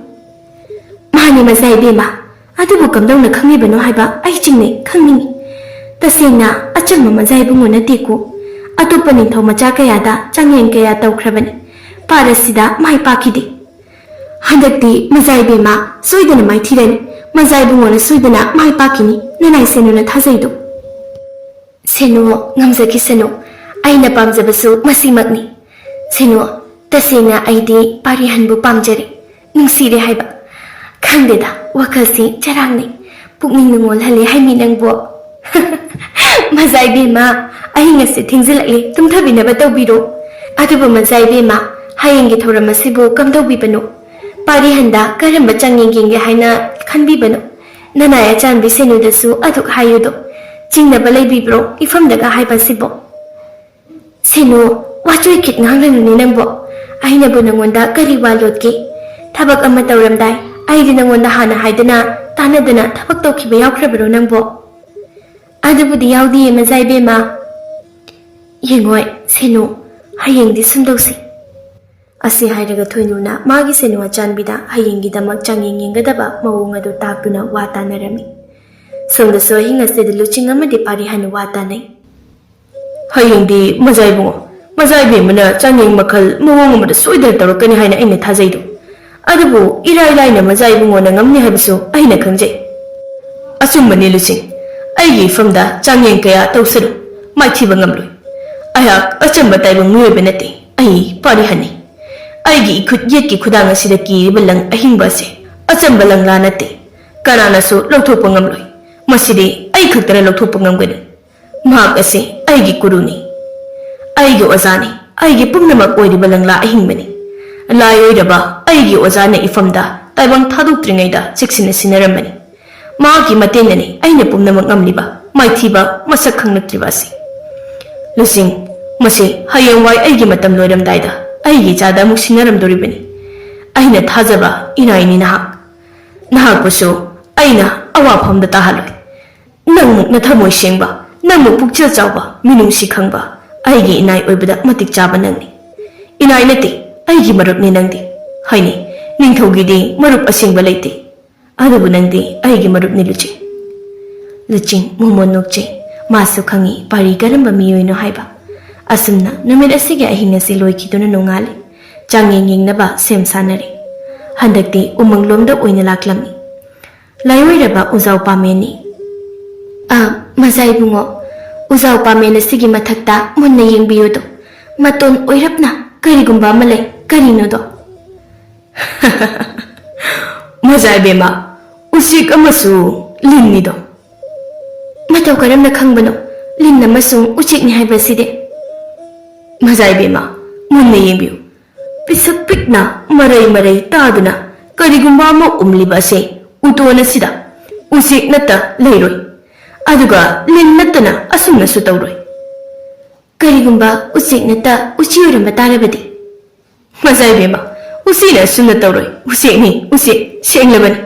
"ꯃꯥꯅꯤ ꯃꯖꯥ ꯏꯕꯦꯝꯃ, ꯑꯗꯨꯕꯨ ꯀꯝꯗꯧꯅ ꯈꯪꯂꯤꯕꯅꯣ ꯍꯥꯏꯕ ꯑꯩ ꯆꯤꯡꯅꯩ, ꯈꯪꯅꯤꯡꯏ꯫ ꯇꯁꯦꯡꯅ ꯑꯆꯝꯕ ꯃꯖꯥ ꯏꯕꯨꯡꯉꯣ ꯅꯠꯇꯦꯀꯣ꯫ ꯑꯇꯣꯞꯄ ꯅꯤꯡꯊꯧ ꯃꯆꯥ ꯀꯌꯥꯗ ꯆꯥꯡꯌꯦꯡ ꯀꯌꯥ ꯇꯧꯈ꯭ꯔꯕꯅꯤ꯫ ꯄꯥꯔꯁꯤꯗ ꯃꯥꯏ ꯄꯥꯛꯈꯤꯗꯦ꯫ ꯍꯟꯗꯛꯇꯤ ꯃꯖꯥ ꯏꯕꯦꯝꯃ ꯁꯣꯏꯗꯅ ꯃꯥꯏꯊꯤꯔꯅꯤ꯫ ꯃꯖꯥ ꯏꯕꯨꯡꯉꯣꯅ ꯁꯣꯏꯗꯅ ꯃꯥꯏ ꯄꯥꯛꯈꯤꯅꯤ꯫ ꯅꯅꯥꯏ ꯁꯦꯅꯨꯅ ꯊꯥꯖꯩꯗꯣ꯫ ꯁꯦꯅꯨ, ꯉꯝꯖꯈꯤꯁꯅꯨ꯫ ꯑꯩꯅ ꯄꯥꯝꯖꯕꯁꯨ ꯃꯁꯤꯃꯛꯅꯤ꯫ ꯁꯦꯅꯨ, ꯇꯁꯦꯡꯅ ꯑꯩꯗꯤ ꯄꯥꯔꯤꯍꯟꯕꯨ ꯄꯥꯝꯖꯔꯦ꯫ ꯅꯨꯡꯁꯤꯔꯦ ꯍꯥꯏꯕ꯫ ꯈꯪꯗꯦꯗ, ꯋꯥꯈꯜꯁꯤ ꯆꯔꯥꯡꯅꯩ꯫ ꯄꯨꯛꯅꯤꯡ ꯅꯨꯡꯉꯣꯜꯍꯜꯂꯦ ꯍꯥꯏꯃꯤ ꯅꯪꯕꯣ꯫ ꯃꯖꯥ ꯏꯕꯦꯝꯃ, ꯑꯍꯤꯡ ꯑꯁꯤ ꯊꯦꯡꯖꯤꯜꯂꯛꯂꯦ, ꯇꯨꯝꯊꯕꯤꯅꯕ ꯇꯧꯕꯤꯔꯣ꯫ ꯑꯗꯨꯕꯨ ꯃꯖꯥ ꯏꯕꯦꯝꯃ, ꯍꯌꯦꯡꯒꯤ ꯊꯧꯔꯝ ꯑꯁꯤꯕꯨ ꯀꯝꯗꯧꯕꯤꯕꯅꯣ? ꯄꯥꯔꯤꯍꯟꯗ ꯀꯔꯝꯕ ꯆꯥꯡꯌꯦꯡ ꯌꯦꯡꯒꯦ ꯍꯥꯏꯅ ꯈꯟꯕꯤꯕꯅꯣ? ꯅꯅꯥꯏ ꯑꯆꯥꯟꯕꯤ ꯁꯦꯅꯨꯗꯁꯨ ꯑꯗꯨꯛ ꯍꯥꯏꯌꯨꯗꯣ꯫ ꯆꯤꯡꯅꯕ ꯂꯩꯕꯤꯕ꯭ꯔꯣ ꯏꯐꯝꯗꯒ ꯍꯥꯏꯕꯁꯤꯕꯣ? ꯁꯦꯅꯨ, ꯋꯥꯆꯣꯏ ꯈꯤꯠ ꯉꯥꯡꯂꯅꯨꯅꯦ ꯅꯪꯕꯣ꯫ ꯑꯩꯅꯕꯨ ꯅꯪꯉꯣꯟꯗ ꯀꯔꯤ ꯋꯥ ꯂꯣꯠꯀꯦ? ꯊꯕꯛ ꯑꯃ ꯇꯧꯔꯝꯗꯥꯏ ꯑꯩꯗꯤ ꯅꯪꯉꯣꯟꯗ ꯍꯥꯟꯅ ꯍꯥꯏꯗꯅ ꯇꯥꯟꯅꯗꯅ ꯊꯕꯛ ꯇꯧꯈꯤꯕ ꯌꯥꯎꯈ꯭ꯔꯕꯔꯣ ꯅꯪꯕꯣ? ꯑꯗꯨꯕꯨꯗꯤ ꯌꯥꯎꯗꯤꯌꯦ ꯃꯖꯥ ꯏꯕꯦꯝꯃ꯫ ꯌꯦꯡꯉꯣꯏ, ꯁꯦꯅꯨ, ꯍꯌꯦꯡꯗꯤ ꯁꯨꯝ ꯇꯧꯁꯤ꯫ ꯑꯁꯤ ꯍꯥꯏꯔꯒ ꯊꯣꯏꯅꯨꯅ ꯃꯥꯒꯤ ꯁꯦꯅꯨ ꯑꯆꯥꯟꯕꯤꯗ ꯍꯌꯦꯡꯒꯤꯗꯃꯛ ꯆꯥꯡꯌꯦꯡ ꯌꯦꯡꯒꯗꯕ ꯃꯑꯣꯡ ꯑꯗꯨ ꯇꯥꯛꯇꯨꯅ ꯋꯥ ꯇꯥꯅꯔꯝꯃꯤ꯫ ꯁꯣꯝꯗꯁꯨ ꯑꯍꯤꯡ ꯑꯁꯤꯗ ꯂꯨꯆꯤꯡ ꯑꯃꯗꯤ ꯄꯥꯔꯤꯍꯟ ꯋꯥ ꯇꯥꯅꯩ꯫ ꯍꯌꯦꯡꯗꯤ ꯃꯖꯥ ꯏꯕꯨꯡꯉꯣ, ꯃꯖꯥ ꯏꯕꯦꯝꯃꯅ ꯆꯥꯡꯌꯦꯡ ꯃꯈꯜ ꯃꯑꯣꯡ ꯑꯃꯗ ꯁꯣꯏꯗꯅ ꯇꯧꯔꯛꯀꯅꯤ ꯍꯥꯏꯅ ꯑꯩꯅ ꯊꯥꯖꯩꯗꯣ꯫ ꯑꯗꯨꯕꯨ ꯏꯔꯥꯏ ꯂꯥꯏꯅ ꯃꯖꯥ ꯏꯕꯨꯡꯉꯣꯅ ꯉꯝꯅꯤ ꯍꯥꯏꯕꯁꯨ ꯑꯩꯅ ꯈꯪꯖꯩ꯫ ꯑꯆꯨꯝꯕꯅꯤ ꯂꯨꯆꯤꯡ, ꯑꯩꯒꯤ ꯏꯐꯝꯗ ꯆꯥꯡꯌꯦꯡ ꯀꯌꯥ ꯇꯧꯁꯅꯨ, ꯃꯥꯏꯊꯤꯕ ꯉꯝꯂꯣꯏ꯫ ꯑꯩꯍꯥꯛ ꯑꯆꯝꯕ ꯇꯥꯏꯕꯪ ꯃꯤꯑꯣꯏꯕ ꯅꯠꯇꯦ, ꯑꯩ ꯄꯥꯔꯤꯍꯟꯅꯤ꯫ ꯑꯩꯒꯤ ꯏꯈꯨꯠ ꯌꯦꯠꯀꯤ ꯈꯨꯗꯥꯡ ꯑꯁꯤꯗ ꯀꯤꯔꯤꯕ ꯂꯪ ꯑꯍꯤꯡꯕ ꯑꯁꯤ ꯑꯆꯝꯕ ꯂꯪꯂꯥ ꯅꯠꯇꯦ, ꯀꯅꯥꯅꯁꯨ ꯂꯧꯊꯣꯛꯄ ꯉꯝꯂꯣꯏ꯫ ꯃꯁꯤꯗꯤ ꯑꯩ ꯈꯛꯇꯅ ꯂꯧꯊꯣꯛꯄ ꯉꯝꯒꯅꯤ꯫ ꯃꯍꯥꯛ ꯑꯁꯤ ꯑꯩꯒꯤ ꯒꯨꯔꯨꯅꯤ, ꯑꯩꯒꯤ ꯑꯣꯖꯥꯅꯤ, ꯑꯩꯒꯤ ꯄꯨꯝꯅꯃꯛ ꯑꯣꯏꯔꯤꯕ ꯂꯪꯂꯥ ꯑꯍꯤꯡꯕꯅꯤ꯫ ꯂꯥꯏ ꯑꯣꯏꯔꯕ ꯑꯩꯒꯤ ꯑꯣꯖꯥꯅ ꯏꯐꯝꯗ ꯇꯥꯏꯕꯪ ꯊꯥꯗꯣꯛꯇ꯭ꯔꯤꯉꯩꯗ ꯆꯦꯛꯁꯤꯟꯅ ꯁꯤꯟꯅꯔꯝꯕꯅꯤ꯫ ꯃꯍꯥꯛꯀꯤ ꯃꯇꯦꯡꯅꯅꯤ ꯑꯩꯅ ꯄꯨꯝꯅꯃꯛ ꯉꯝꯂꯤꯕ, ꯃꯥꯏꯊꯤꯕ ꯃꯁꯛ ꯈꯪꯂꯛꯇ꯭ꯔꯤꯕ ꯑꯁꯤ꯫ ꯂꯨꯆꯤꯡ, ꯃꯁꯤ ꯍꯌꯦꯡꯋꯥꯏ ꯑꯩꯒꯤ ꯃꯇꯝ ꯂꯣꯏꯔꯝꯗꯥꯏꯗ ꯑꯩꯒꯤ ꯏꯆꯥꯗ ꯑꯃꯨꯛ ꯁꯤꯟꯅꯔꯝꯗꯣꯔꯤꯕꯅꯤ꯫ ꯑꯩꯅ ꯊꯥꯖꯕ ꯏꯅꯥꯏꯅꯤ ꯅꯍꯥꯛ꯫ ꯅꯍꯥꯛꯄꯨꯁꯨ ꯑꯩꯅ ꯑꯋꯥꯐꯝꯗ ꯇꯥꯍꯜꯂꯣꯏ꯫ ꯅꯪꯃꯨꯛ ꯅꯊꯃꯣꯏ ꯁꯦꯡꯕ, ꯅꯪꯃꯨꯛ ꯄꯨꯛꯆꯦꯜ ꯆꯥꯎꯕ, ꯃꯤꯅꯨꯡꯁꯤ ꯈꯪꯕ, ꯑꯩꯒꯤ ꯏꯅꯥꯏ ꯑꯣꯏꯕꯗ ꯃꯇꯤꯛ ꯆꯥꯕ ꯅꯪꯅꯤ꯫ ꯏꯅꯥꯏ ꯅꯠꯇꯦ, ꯑꯩꯒꯤ ꯃꯔꯨꯞꯅꯤ ꯅꯪꯗꯤ꯫ ꯍꯣꯏꯅꯦ, ꯅꯤꯡꯊꯧꯒꯤꯗꯤ ꯃꯔꯨꯞ ꯑꯁꯦꯡꯕ ꯂꯩꯇꯦ꯫ ꯑꯗꯨꯕꯨ ꯅꯪꯗꯤ ꯑꯩꯒꯤ ꯃꯔꯨꯞꯅꯤ ꯂꯨꯆꯤꯡ꯫ ꯂꯨꯆꯤꯡ ꯃꯣꯃꯣꯟ ꯅꯣꯛꯆꯩ꯫ ꯃꯥꯁꯨ ꯈꯪꯏ ꯄꯥꯔꯤ ꯀꯔꯝꯕ ꯃꯤꯑꯣꯏꯅꯣ ꯍꯥꯏꯕ꯫ ꯑꯁꯨꯝꯅ ꯅꯨꯃꯤꯠ ꯑꯁꯤꯒꯤ ꯑꯍꯤꯡ ꯑꯁꯤ ꯂꯣꯏꯈꯤꯗꯨꯅ ꯅꯣꯡꯉꯥꯜꯂꯤ꯫ ꯆꯥꯡꯌꯦꯡ ꯌꯦꯡꯅꯕ ꯁꯦꯝ ꯁꯥꯅꯔꯤ꯫ ꯍꯟꯗꯛꯇꯤ ꯎꯃꯪꯂꯣꯝꯗ ꯑꯣꯏꯅ ꯂꯥꯛꯂꯝꯃꯤ꯫ ꯂꯥꯏꯑꯣꯏꯔꯕ ꯎꯖꯥꯎ ꯄꯥꯃꯦꯟꯅꯤ꯫ "ꯑ, ꯃꯖꯥ ꯏꯕꯨꯡꯉꯣ, ꯎꯖꯥꯎ ꯄꯥꯃꯦꯟ ꯑꯁꯤꯒꯤ ꯃꯊꯛꯇ ꯃꯨꯟꯅ ꯌꯦꯡꯕꯤꯌꯨꯗꯣ꯫ ꯃꯇꯣꯟ ꯑꯣꯏꯔꯞꯅ ꯀꯔꯤꯒꯨꯝꯕ ꯑꯃ ꯂꯩ, ꯀꯔꯤꯅꯣꯗꯣ?" "ꯃꯖꯥ ꯏꯕꯦꯝꯃ, ꯎꯆꯦꯛ ꯑꯃꯁꯨ ꯂꯤꯟꯅꯤꯗꯣ꯫" "ꯃꯇꯧ ꯀꯔꯝꯅ ꯈꯪꯕꯅꯣ, ꯂꯤꯟ ꯑꯃꯁꯨꯡ ꯎꯆꯦꯛꯅꯤ ꯍꯥꯏꯕꯁꯤꯗꯤ?" "ꯃꯖꯥ ꯏꯕꯦꯝꯃ, ꯃꯨꯟꯅ ꯌꯦꯡꯕꯤꯌꯨ꯫ ꯄꯤꯁꯛ ꯄꯤꯛꯅ ꯃꯔꯩ ꯃꯔꯩ ꯇꯥꯗꯨꯅ ꯀꯔꯤꯒꯨꯝꯕ ꯑꯃ ꯎꯝꯂꯤꯕ ꯑꯁꯦ ꯎꯇꯣꯟ ꯑꯁꯤꯗ ꯎꯆꯦꯛ ꯅꯠꯇ ꯂꯩꯔꯣꯏ꯫ ꯑꯗꯨꯒ ꯂꯤꯟ ꯅꯠꯇꯅ ꯑꯁꯨꯝꯅꯁꯨ ꯇꯧꯔꯣꯏ꯫" "ꯀꯔꯤꯒꯨꯝꯕ ꯎꯆꯦꯛ ꯅꯠꯇ ꯎꯆꯤ ꯑꯣꯏꯔꯝꯕ ꯇꯥꯔꯕꯗꯤ?" "ꯃꯖꯥ ꯏꯕꯦꯝꯃ, ꯎꯆꯤꯅ ꯑꯁꯨꯝꯅ ꯇꯧꯔꯣꯏ꯫ ꯎꯆꯦꯛꯅꯤ, ꯎꯆꯦꯛ, ꯁꯦꯡꯂꯕꯅꯤ꯫"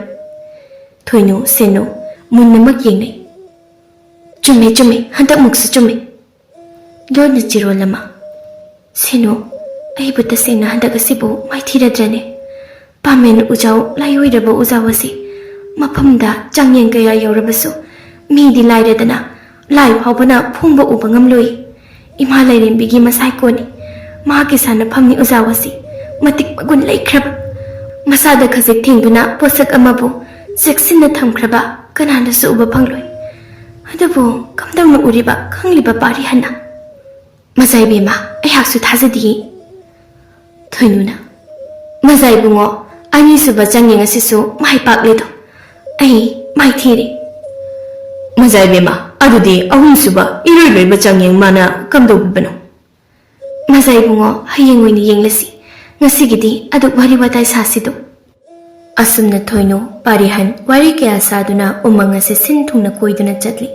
ꯊꯣꯏꯅꯨ, ꯁꯦꯅꯨ ꯃꯨꯟꯅꯃꯛ ꯌꯦꯡꯅꯩ꯫ "ꯆꯨꯝꯃꯦ, ꯆꯨꯝꯃꯦ, ꯍꯟꯗꯛꯃꯨꯛꯁꯨ ꯆꯨꯝꯃꯦ꯫" ꯂꯣꯟꯅ ꯆꯤꯔꯣꯜ ꯑꯃ꯫ "ꯁꯦꯅꯨ, ꯑꯩꯕꯨ ꯇꯁꯦꯡꯅ ꯍꯟꯗꯛ ꯑꯁꯤꯕꯨ ꯃꯥꯏꯊꯤꯔꯗ꯭ꯔꯅꯦ? ꯄꯥꯃꯦꯟ ꯎꯖꯥꯎ, ꯂꯥꯏꯑꯣꯏꯔꯕ ꯎꯖꯥꯎ ꯑꯁꯤ ꯃꯐꯝꯗ ꯆꯥꯡꯌꯦꯡ ꯀꯌꯥ ꯌꯧꯔꯕꯁꯨ ꯃꯤꯗꯤ ꯂꯥꯏꯔꯗꯅ ꯂꯥꯏ ꯐꯥꯎꯕꯅ ꯐꯣꯡꯕ ꯎꯕ ꯉꯝꯂꯣꯏ꯫ ꯏꯃꯥ ꯂꯥꯏꯔꯦꯝꯕꯤꯒꯤ ꯃꯁꯥꯏꯀꯣꯟꯅꯤ꯫ ꯃꯍꯥꯛꯀꯤ ꯁꯥꯟꯅꯐꯝꯅꯤ ꯎꯖꯥꯎ ꯑꯁꯤ꯫ ꯃꯇꯤꯛ ꯃꯒꯨꯟ ꯂꯩꯈ꯭ꯔꯕ, ꯃꯁꯥꯗ ꯈꯖꯤꯛ ꯊꯦꯡꯗꯨꯅ ꯄꯣꯠꯁꯛ ꯑꯃꯕꯨ ꯆꯦꯛꯁꯤꯟꯅ ꯊꯝꯈ꯭ꯔꯕ ꯀꯅꯥꯅꯁꯨ ꯎꯕ ꯐꯪꯂꯣꯏ꯫ ꯑꯗꯨꯕꯨ ꯀꯝꯗꯧꯅ ꯎꯔꯤꯕ ꯈꯪꯂꯤꯕ ꯄꯥꯔꯤ ꯍꯟꯅ?" "ꯃꯖꯥ ꯏꯕꯦꯝꯃ, ꯑꯩꯍꯥꯛꯁꯨ ꯊꯥꯖꯗꯤꯌꯦ꯫" ꯊꯣꯏꯅꯨꯅ, "ꯃꯖꯥ ꯏꯕꯨꯡꯉꯣ, ꯑꯅꯤꯁꯨꯕ ꯆꯥꯡꯌꯦꯡ ꯑꯁꯤꯁꯨ ꯃꯥꯏ ꯄꯥꯛꯂꯦꯗꯣ꯫ ꯑꯩ ꯃꯥꯏꯊꯤꯔꯦ꯫" "ꯃꯖꯥ ꯏꯕꯦꯝꯃ, ꯑꯗꯨꯗꯤ ꯑꯍꯨꯝꯁꯨꯕ ꯏꯔꯣꯏ ꯂꯣꯏꯕ ꯆꯥꯡꯌꯦꯡ ꯃꯥꯅ ꯀꯝꯗꯧꯕꯤꯕꯅꯣ?" "ꯃꯖꯥ ꯏꯕꯨꯡꯉꯣ, ꯍꯌꯦꯡ ꯑꯣꯏꯅ ꯌꯦꯡꯂꯁꯤ꯫ ꯉꯁꯤꯒꯤꯗꯤ ꯑꯗꯨꯛ ꯋꯥꯔꯤ ꯋꯥꯇꯥꯏ ꯁꯥꯁꯤꯗꯣ꯫" ꯑꯁꯨꯝꯅ ꯊꯣꯏꯅꯨ ꯄꯥꯔꯤꯍꯟ ꯋꯥꯔꯤ ꯀꯌꯥ ꯁꯥꯗꯨꯅ ꯎꯃꯪ ꯑꯁꯤ ꯁꯤꯟ ꯊꯨꯡꯅ ꯀꯣꯏꯗꯨꯅ ꯆꯠꯂꯤ꯫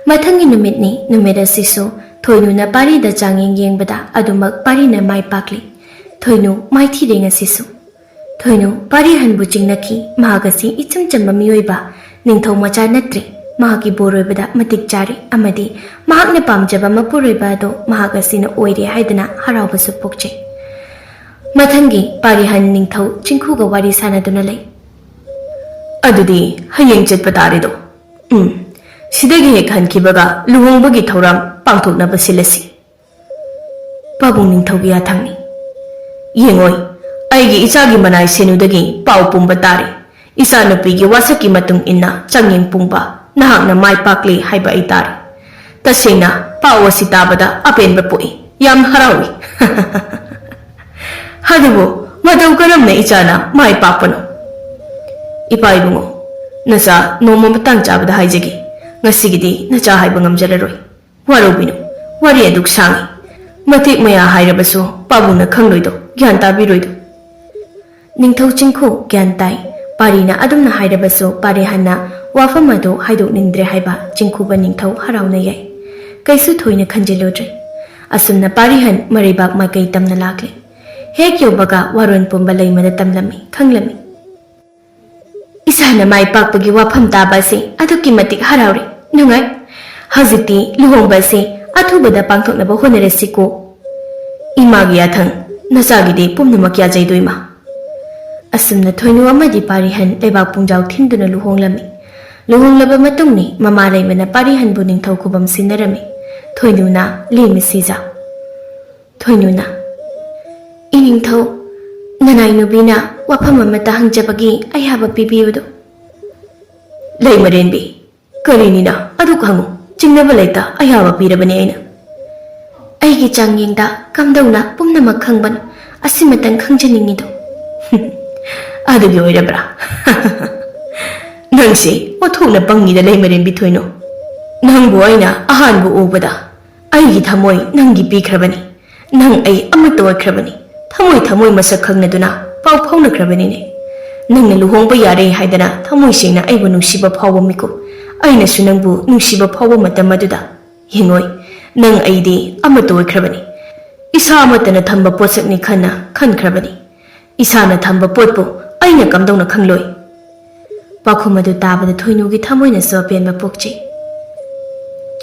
ꯃꯊꯪꯒꯤ ꯅꯨꯃꯤꯠꯅꯤ꯫ ꯅꯨꯃꯤꯠ ꯑꯁꯤꯁꯨ ꯊꯣꯏꯅꯨꯅ ꯄꯥꯔꯤꯗ ꯆꯥꯡꯌꯦꯡ ꯌꯦꯡꯕꯗ ꯑꯗꯨꯃꯛ ꯄꯥꯔꯤꯅ ꯃꯥꯏ ꯄꯥꯛꯂꯤ꯫ ꯊꯣꯏꯅꯨ ꯃꯥꯏꯊꯤꯔꯦ ꯉꯁꯤꯁꯨ꯫ ꯊꯣꯏꯅꯨ ꯄꯥꯔꯤꯍꯟꯕꯨ ꯆꯤꯡꯅꯈꯤ꯫ ꯃꯍꯥꯛ ꯑꯁꯤ ꯏꯆꯝ ꯆꯝꯕ ꯃꯤꯑꯣꯏꯕ, ꯅꯤꯡꯊꯧ ꯃꯆꯥ ꯅꯠꯇ꯭ꯔꯦ꯫ ꯃꯍꯥꯛꯀꯤ ꯕꯣꯔ ꯑꯣꯏꯕꯗ ꯃꯇꯤꯛ ꯆꯥꯔꯦ ꯑꯃꯗꯤ ꯃꯍꯥꯛꯅ ꯄꯥꯝꯖꯕ ꯃꯄꯨꯔꯣꯏꯕ ꯑꯗꯣ ꯃꯍꯥꯛ ꯑꯁꯤꯅ ꯑꯣꯏꯔꯦ ꯍꯥꯏꯗꯅ ꯍꯔꯥꯎꯕꯁꯨ ꯄꯣꯛꯆꯩ꯫ ꯃꯊꯪꯒꯤ ꯄꯥꯔꯤꯍꯟ ꯅꯤꯡꯊꯧ ꯆꯤꯡꯈꯨꯒ ꯋꯥꯔꯤ ꯁꯥꯟꯅꯗꯨꯅ ꯂꯩ꯫ "ꯑꯗꯨꯗꯤ ꯍꯌꯦꯡ ꯆꯠꯄ ꯇꯥꯔꯦꯗꯣ꯫" "ꯎꯝ, ꯁꯤꯗꯒꯤ ꯍꯦꯛ ꯍꯟꯈꯤꯕꯒ ꯂꯨꯍꯣꯡꯕꯒꯤ ꯊꯧꯔꯝ ꯄꯥꯡꯊꯣꯛꯅꯕ ꯁꯤꯜꯂꯁꯤ꯫ ꯄꯥꯕꯨꯡ ꯅꯤꯡꯊꯧꯒꯤ ꯌꯥꯊꯪꯅꯤ꯫ ꯌꯦꯡꯉꯣꯏ, ꯑꯩꯒꯤ ꯏꯆꯥꯒꯤ ꯃꯅꯥꯏ ꯁꯦꯅꯨꯗꯒꯤ ꯄꯥꯎ ꯄꯨꯝꯕ ꯇꯥꯔꯦ꯫ ꯏꯆꯥꯅꯨꯄꯤꯒꯤ ꯋꯥꯁꯛꯀꯤ ꯃꯇꯨꯡ ꯏꯟꯅ ꯆꯥꯡꯌꯦꯡ ꯄꯨꯡꯕ ꯅꯍꯥꯛꯅ ꯃꯥꯏ ꯄꯥꯛꯂꯦ ꯍꯥꯏꯕ ꯑꯩ ꯇꯥꯔꯦ꯫ ꯇꯁꯦꯡꯅ ꯄꯥꯎ ꯑꯁꯤ ꯇꯥꯕꯗ ꯑꯄꯦꯟꯕ ꯄꯣꯛꯏ꯫ ꯌꯥꯝ ꯍꯔꯥꯎꯏ꯫ ꯑꯗꯨꯕꯨ ꯃꯇꯧ ꯀꯔꯝꯅ ꯏꯆꯥꯅ ꯃꯥꯏ ꯄꯥꯛꯄꯅꯣ? ꯏꯄꯥ ꯏꯕꯨꯡꯉꯣ, ꯅꯆꯥ ꯅꯣꯡꯃ ꯃꯇꯥꯡ ꯆꯥꯕꯗ ꯍꯥꯏꯖꯒꯦ꯫ ꯉꯁꯤꯒꯤꯗꯤ ꯅꯆꯥ ꯍꯥꯏꯕ ꯉꯝꯖꯔꯔꯣꯏ꯫ ꯋꯥꯔꯧꯕꯤꯅꯨ, ꯋꯥꯔꯤ ꯑꯗꯨꯛ ꯁꯥꯡꯏ꯫ ꯃꯇꯦꯛ ꯃꯌꯥ ꯍꯥꯏꯔꯕꯁꯨ ꯄꯥꯕꯨꯡꯅ ꯈꯪꯂꯣꯏꯗꯣ, ꯒ꯭ꯌꯥꯟ ꯇꯥꯕꯤꯔꯣꯏꯗꯣ꯫ ꯅꯤꯡꯊꯧ ꯆꯤꯡꯈꯨ ꯒ꯭ꯌꯥꯟ ꯇꯥꯏ꯫ ꯄꯥꯔꯤꯅ ꯑꯗꯨꯝꯅ ꯍꯥꯏꯔꯕꯁꯨ ꯄꯥꯔꯤꯍꯟꯅ ꯋꯥꯐꯝ ꯑꯗꯨ ꯍꯥꯏꯗꯣꯛꯅꯤꯡꯗ꯭ꯔꯦ ꯍꯥꯏꯕ ꯆꯤꯡꯈꯨꯕ ꯅꯤꯡꯊꯧ ꯍꯔꯥꯎꯅ ꯌꯥꯏ꯫ ꯀꯩꯁꯨ ꯊꯣꯏꯅ ꯈꯟꯖꯤꯜꯂꯨꯗ꯭ꯔꯦ꯫ ꯑꯁꯨꯝꯅ ꯄꯥꯔꯤꯍꯟ ꯃꯔꯩꯕꯥꯛ ꯃꯥꯏꯀꯩ ꯇꯝꯅ ꯂꯥꯛꯂꯦ꯫ ꯍꯦꯛ ꯌꯧꯕꯒ ꯋꯥꯔꯣꯟ ꯄꯨꯝꯕ ꯂꯩꯃꯗ ꯇꯝꯂꯝꯃꯤ, ꯈꯪꯂꯝꯃꯤ꯫ ꯏꯁꯥꯅ ꯃꯥꯏ ꯄꯥꯛꯄꯒꯤ ꯋꯥꯐꯝ ꯇꯥꯕ ꯑꯁꯤ ꯑꯗꯨꯛꯀꯤ ꯃꯇꯤꯛ ꯍꯔꯥꯎꯔꯦ, ꯅꯨꯡꯉꯥꯏ꯫ ꯍꯧꯖꯤꯛꯇꯤ ꯂꯨꯍꯣꯡꯕ ꯑꯁꯤ ꯑꯊꯨꯕꯗ ꯄꯥꯡꯊꯣꯛꯅꯕ ꯍꯣꯠꯅꯔꯁꯤꯀꯣ꯫ ꯏꯃꯥꯒꯤ ꯌꯥꯊꯪ, ꯅꯆꯥꯒꯤꯗꯤ ꯄꯨꯝꯅꯃꯛ ꯌꯥꯖꯩꯗꯣ ꯏꯃꯥ꯫ ꯑꯁꯨꯝꯅ ꯊꯣꯏꯅꯨ ꯑꯃꯗꯤ ꯄꯥꯔꯤꯍꯟ ꯂꯩꯕꯥꯛ ꯄꯨꯡꯖꯥꯎ ꯊꯤꯟꯗꯨꯅ ꯂꯨꯍꯣꯡꯂꯝꯃꯤ꯫ ꯂꯨꯍꯣꯡꯂꯕ ꯃꯇꯨꯡꯅꯤ ꯃꯃꯥ ꯂꯩꯃꯅ ꯄꯥꯔꯤꯍꯟꯕꯨ ꯅꯤꯡꯊꯧ ꯈꯨꯕꯝ ꯁꯤꯟꯅꯔꯝꯃꯤ꯫ ꯊꯣꯏꯅꯨꯅ ꯂꯦꯝꯃꯤ ꯁꯤꯖꯥ꯫ ꯊꯣꯏꯅꯨꯅ, "ꯏꯅꯤꯡꯊꯧ, ꯅꯅꯥꯏ ꯅꯨꯄꯤꯅ ꯋꯥꯐꯝ ꯑꯃꯠꯇ ꯍꯪꯖꯕꯒꯤ ꯑꯌꯥꯕ ꯄꯤꯕꯤꯌꯨꯗꯣ꯫" "ꯂꯩꯃꯔꯦꯟꯕꯤ, ꯀꯔꯤꯅꯤꯅ ꯑꯗꯨꯛ ꯍꯪꯉꯨ, ꯆꯤꯡꯅꯕ ꯂꯩꯇ, ꯑꯌꯥꯕ ꯄꯤꯔꯕꯅꯤ ꯑꯩꯅ꯫" "ꯑꯩꯒꯤ ꯆꯥꯡꯌꯦꯡꯗ ꯀꯝꯗꯧꯅ ꯄꯨꯝꯅꯃꯛ ꯈꯪꯕꯅꯣ, ꯑꯁꯤꯃꯇꯪ ꯈꯪꯖꯅꯤꯡꯉꯤꯗꯣ꯫" "ꯑꯗꯨꯒꯤ ꯑꯣꯏꯔꯕ꯭ꯔꯥ?" "ꯅꯪꯁꯤ ꯑꯣꯟꯊꯣꯛꯅ ꯄꯪꯉꯤꯗ, ꯂꯩꯃꯔꯦꯟꯕꯤ ꯊꯣꯏꯅꯨ꯫ ꯅꯪꯕꯨ ꯑꯩꯅ ꯑꯍꯥꯟꯕ ꯎꯕꯗ ꯑꯩꯒꯤ ꯊꯃꯣꯏ ꯅꯪꯒꯤ ꯄꯤꯈ꯭ꯔꯕꯅꯤ꯫ ꯅꯪ ꯑꯩ ꯑꯃꯠꯇ ꯑꯣꯏꯈ꯭ꯔꯕꯅꯤ꯫ ꯊꯃꯣꯏ ꯊꯃꯣꯏ ꯃꯁꯛ ꯈꯪꯅꯗꯨꯅ ꯄꯥꯎ ꯐꯥꯎꯅꯈ꯭ꯔꯕꯅꯤꯅꯦ꯫ ꯅꯪꯅ ꯂꯨꯍꯣꯡꯕ ꯌꯥꯔꯦ ꯍꯥꯏꯗꯅ ꯊꯃꯣꯏ ꯁꯦꯡꯅ ꯑꯩꯕꯨ ꯅꯨꯡꯁꯤꯕ ꯐꯥꯎꯕ ꯃꯤꯀꯨꯞ, ꯑꯩꯅꯁꯨ ꯅꯪꯕꯨ ꯅꯨꯡꯁꯤꯕ ꯐꯥꯎꯕ ꯃꯇꯝ ꯑꯗꯨꯗ, ꯌꯦꯡꯉꯣꯏ, ꯅꯪ ꯑꯩꯗꯤ ꯑꯃꯠꯇ ꯑꯣꯏꯈ꯭ꯔꯕꯅꯤ꯫ ꯏꯁꯥ ꯑꯃꯠꯇꯅ ꯊꯝꯕ ꯄꯣꯠꯁꯛꯅꯤ ꯈꯟꯅ ꯈꯟꯈ꯭ꯔꯕꯅꯤ꯫ ꯏꯁꯥꯅ ꯊꯝꯕ ꯄꯣꯠꯄꯨ ꯑꯩꯅ ꯀꯝꯗꯧꯅ ꯈꯪꯂꯣꯏ?" ꯄꯥꯎꯈꯨꯝ ꯑꯗꯨ ꯇꯥꯕꯗ ꯊꯣꯏꯅꯨꯒꯤ ꯊꯃꯣꯏꯅꯁꯨ ꯑꯄꯦꯟꯕ ꯄꯣꯛꯆꯩ꯫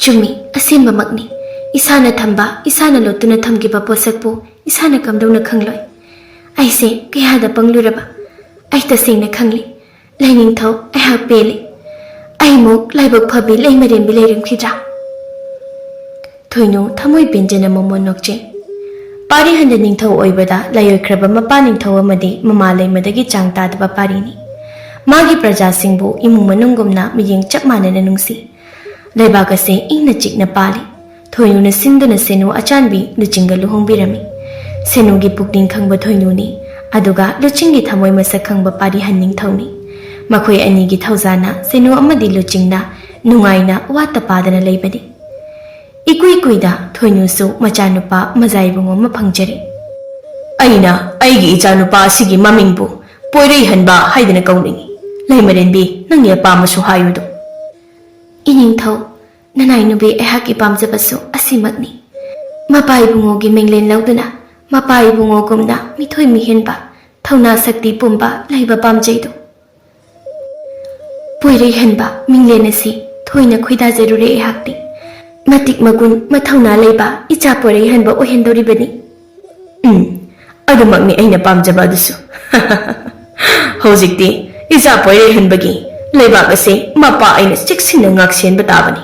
"ꯆꯨꯝꯃꯤ, ꯑꯁꯦꯡꯕꯃꯛꯅꯤ꯫ ꯏꯁꯥꯅ ꯊꯝꯕ, ꯏꯁꯥꯅ ꯂꯣꯠꯇꯨꯅ ꯊꯝꯈꯤꯕ ꯄꯣꯠꯁꯛꯄꯨ ꯏꯁꯥꯅ ꯀꯝꯗꯧꯅ ꯈꯪꯂꯣꯏ? ꯑꯩꯁꯦ ꯀꯌꯥꯗ ꯄꯪꯂꯨꯔꯕ꯫ ꯑꯩ ꯇꯁꯦꯡꯅ ꯈꯪꯂꯦ꯫ ꯂꯩꯅꯤꯡꯊꯧ, ꯑꯩꯍꯥꯛ ꯄꯦꯜꯂꯦ꯫ ꯑꯩꯃꯨꯛ ꯂꯥꯏꯕꯛ ꯐꯕꯤ ꯂꯩꯃꯔꯦꯝꯕꯤ ꯂꯩꯔꯝꯈꯤꯗ꯭ꯔꯥ? ꯊꯣꯏꯅꯨ ꯊꯃꯣꯏ ꯄꯦꯟꯖꯅ ꯃꯃꯣꯟ ꯅꯣꯛꯆꯩ꯫ ꯄꯥꯔꯤꯍꯟꯗ ꯅꯤꯡꯊꯧ ꯑꯣꯏꯕꯗ ꯂꯥꯏꯑꯣꯏꯈ꯭ꯔꯕ ꯃꯄꯥ ꯅꯤꯡꯊꯧ ꯑꯃꯗꯤ ꯃꯃꯥ ꯂꯩꯃꯗꯒꯤ ꯆꯥꯡ ꯇꯥꯗꯕ ꯄꯥꯔꯤꯅꯤ꯫ ꯃꯥꯒꯤ ꯄ꯭ꯔꯖꯥꯁꯤꯡꯕꯨ ꯏꯃꯨꯡ ꯃꯅꯨꯡꯒꯨꯝꯅ ꯃꯤꯠꯌꯦꯡ ꯆꯞ ꯃꯥꯟꯅꯅ ꯅꯨꯡꯁꯤ꯫ ꯂꯩꯕꯥꯛ ꯑꯁꯦ ꯏꯪꯅ ꯆꯤꯛꯅ ꯄꯥꯜꯂꯤ꯫ ꯊꯣꯏꯅꯨꯅ ꯁꯤꯟꯗꯨꯅ ꯁꯦꯅꯨ ꯑꯆꯥꯟꯕꯤ ꯂꯨꯆꯤꯡꯒ ꯂꯨꯍꯣꯡꯕꯤꯔꯝꯃꯤ꯫ ꯁꯦꯅꯨꯒꯤ ꯄꯨꯛꯅꯤꯡ ꯈꯪꯕ ꯊꯣꯏꯅꯨꯅꯤ, ꯑꯗꯨꯒ ꯂꯨꯆꯤꯡꯒꯤ ꯊꯃꯣꯏ ꯃꯁꯛ ꯈꯪꯕ ꯄꯥꯔꯤꯍꯟ ꯅꯤꯡꯊꯧꯅꯤ꯫ ꯃꯈꯣꯏ ꯑꯅꯤꯒꯤ ꯊꯧꯖꯥꯅ ꯁꯦꯅꯨ ꯑꯃꯗꯤ ꯂꯨꯆꯤꯡꯅ ꯅꯨꯡꯉꯥꯏꯅ ꯋꯥꯠꯇ ꯄꯥꯗꯅ ꯂꯩꯕꯅꯤ꯫ ꯏꯀꯨꯏ ꯀꯨꯏꯗ ꯊꯣꯏꯅꯨꯁꯨ ꯃꯆꯥꯅꯨꯄꯥ ꯃꯖꯥ ꯏꯕꯨꯡꯉꯣ ꯑꯃ ꯐꯪꯖꯔꯦ꯫ ꯑꯩꯅ ꯑꯩꯒꯤ ꯏꯆꯥꯅꯨꯄꯥ ꯑꯁꯤꯒꯤ ꯃꯃꯤꯡꯕꯨ ꯄꯣꯏꯔꯩꯍꯟꯕ ꯍꯥꯏꯗꯅ ꯀꯧꯅꯤꯡꯏ꯫ ꯂꯩꯃꯔꯦꯟꯕꯤ, ꯅꯪꯒꯤ ꯑꯄꯥꯝꯕꯁꯨ ꯍꯥꯏꯌꯨꯗꯣ꯫ ꯏꯅꯤꯡꯊꯧ, ꯅꯅꯥꯏ ꯅꯨꯄꯤ ꯑꯩꯍꯥꯛꯀꯤ ꯄꯥꯝꯖꯕꯁꯨ ꯑꯁꯤꯃꯛꯅꯤ꯫ ꯃꯄꯥ ꯏꯕꯨꯡꯉꯣꯒꯤ ꯃꯤꯡꯂꯦꯟ ꯂꯧꯗꯨꯅ ꯃꯄꯥ ꯏꯕꯨꯡꯉꯣꯒꯨꯝꯅ ꯃꯤꯊꯣꯏ ꯃꯤꯍꯦꯟꯕ, ꯊꯧꯅꯥ ꯁꯛꯇꯤ ꯄꯨꯝꯕ ꯂꯩꯕ ꯄꯥꯝꯖꯩꯗꯣ꯫ ꯄꯣꯏꯔꯩꯍꯟꯕ ꯃꯤꯡꯂꯦꯟ ꯑꯁꯤ ꯊꯣꯏꯅ ꯈꯣꯏꯗꯥꯖꯔꯨꯔꯦ ꯑꯩꯍꯥꯛꯇꯤ꯫ ꯃꯇꯤꯛ ꯃꯒꯨꯟ ꯃꯊꯧꯅꯥ ꯂꯩꯕ ꯏꯆꯥ ꯄꯣꯏꯔꯩꯍꯟꯕ ꯑꯣꯏꯍꯟꯗꯧꯔꯤꯕꯅꯤ꯫ ꯎꯝ, ꯑꯗꯨꯃꯛꯅꯤ ꯑꯩꯅ ꯄꯥꯝꯖꯕ ꯑꯗꯨꯁꯨ꯫ ꯍꯧꯖꯤꯛꯇꯤ ꯏꯆꯥ ꯄꯣꯏꯔꯩꯍꯟꯕꯒꯤ ꯂꯩꯕꯥꯛ ꯑꯁꯤ ꯃꯄꯥ ꯑꯩꯅ ꯆꯦꯛꯁꯤꯟꯅ ꯉꯥꯛꯁꯦꯟꯕ ꯇꯥꯕꯅꯤ꯫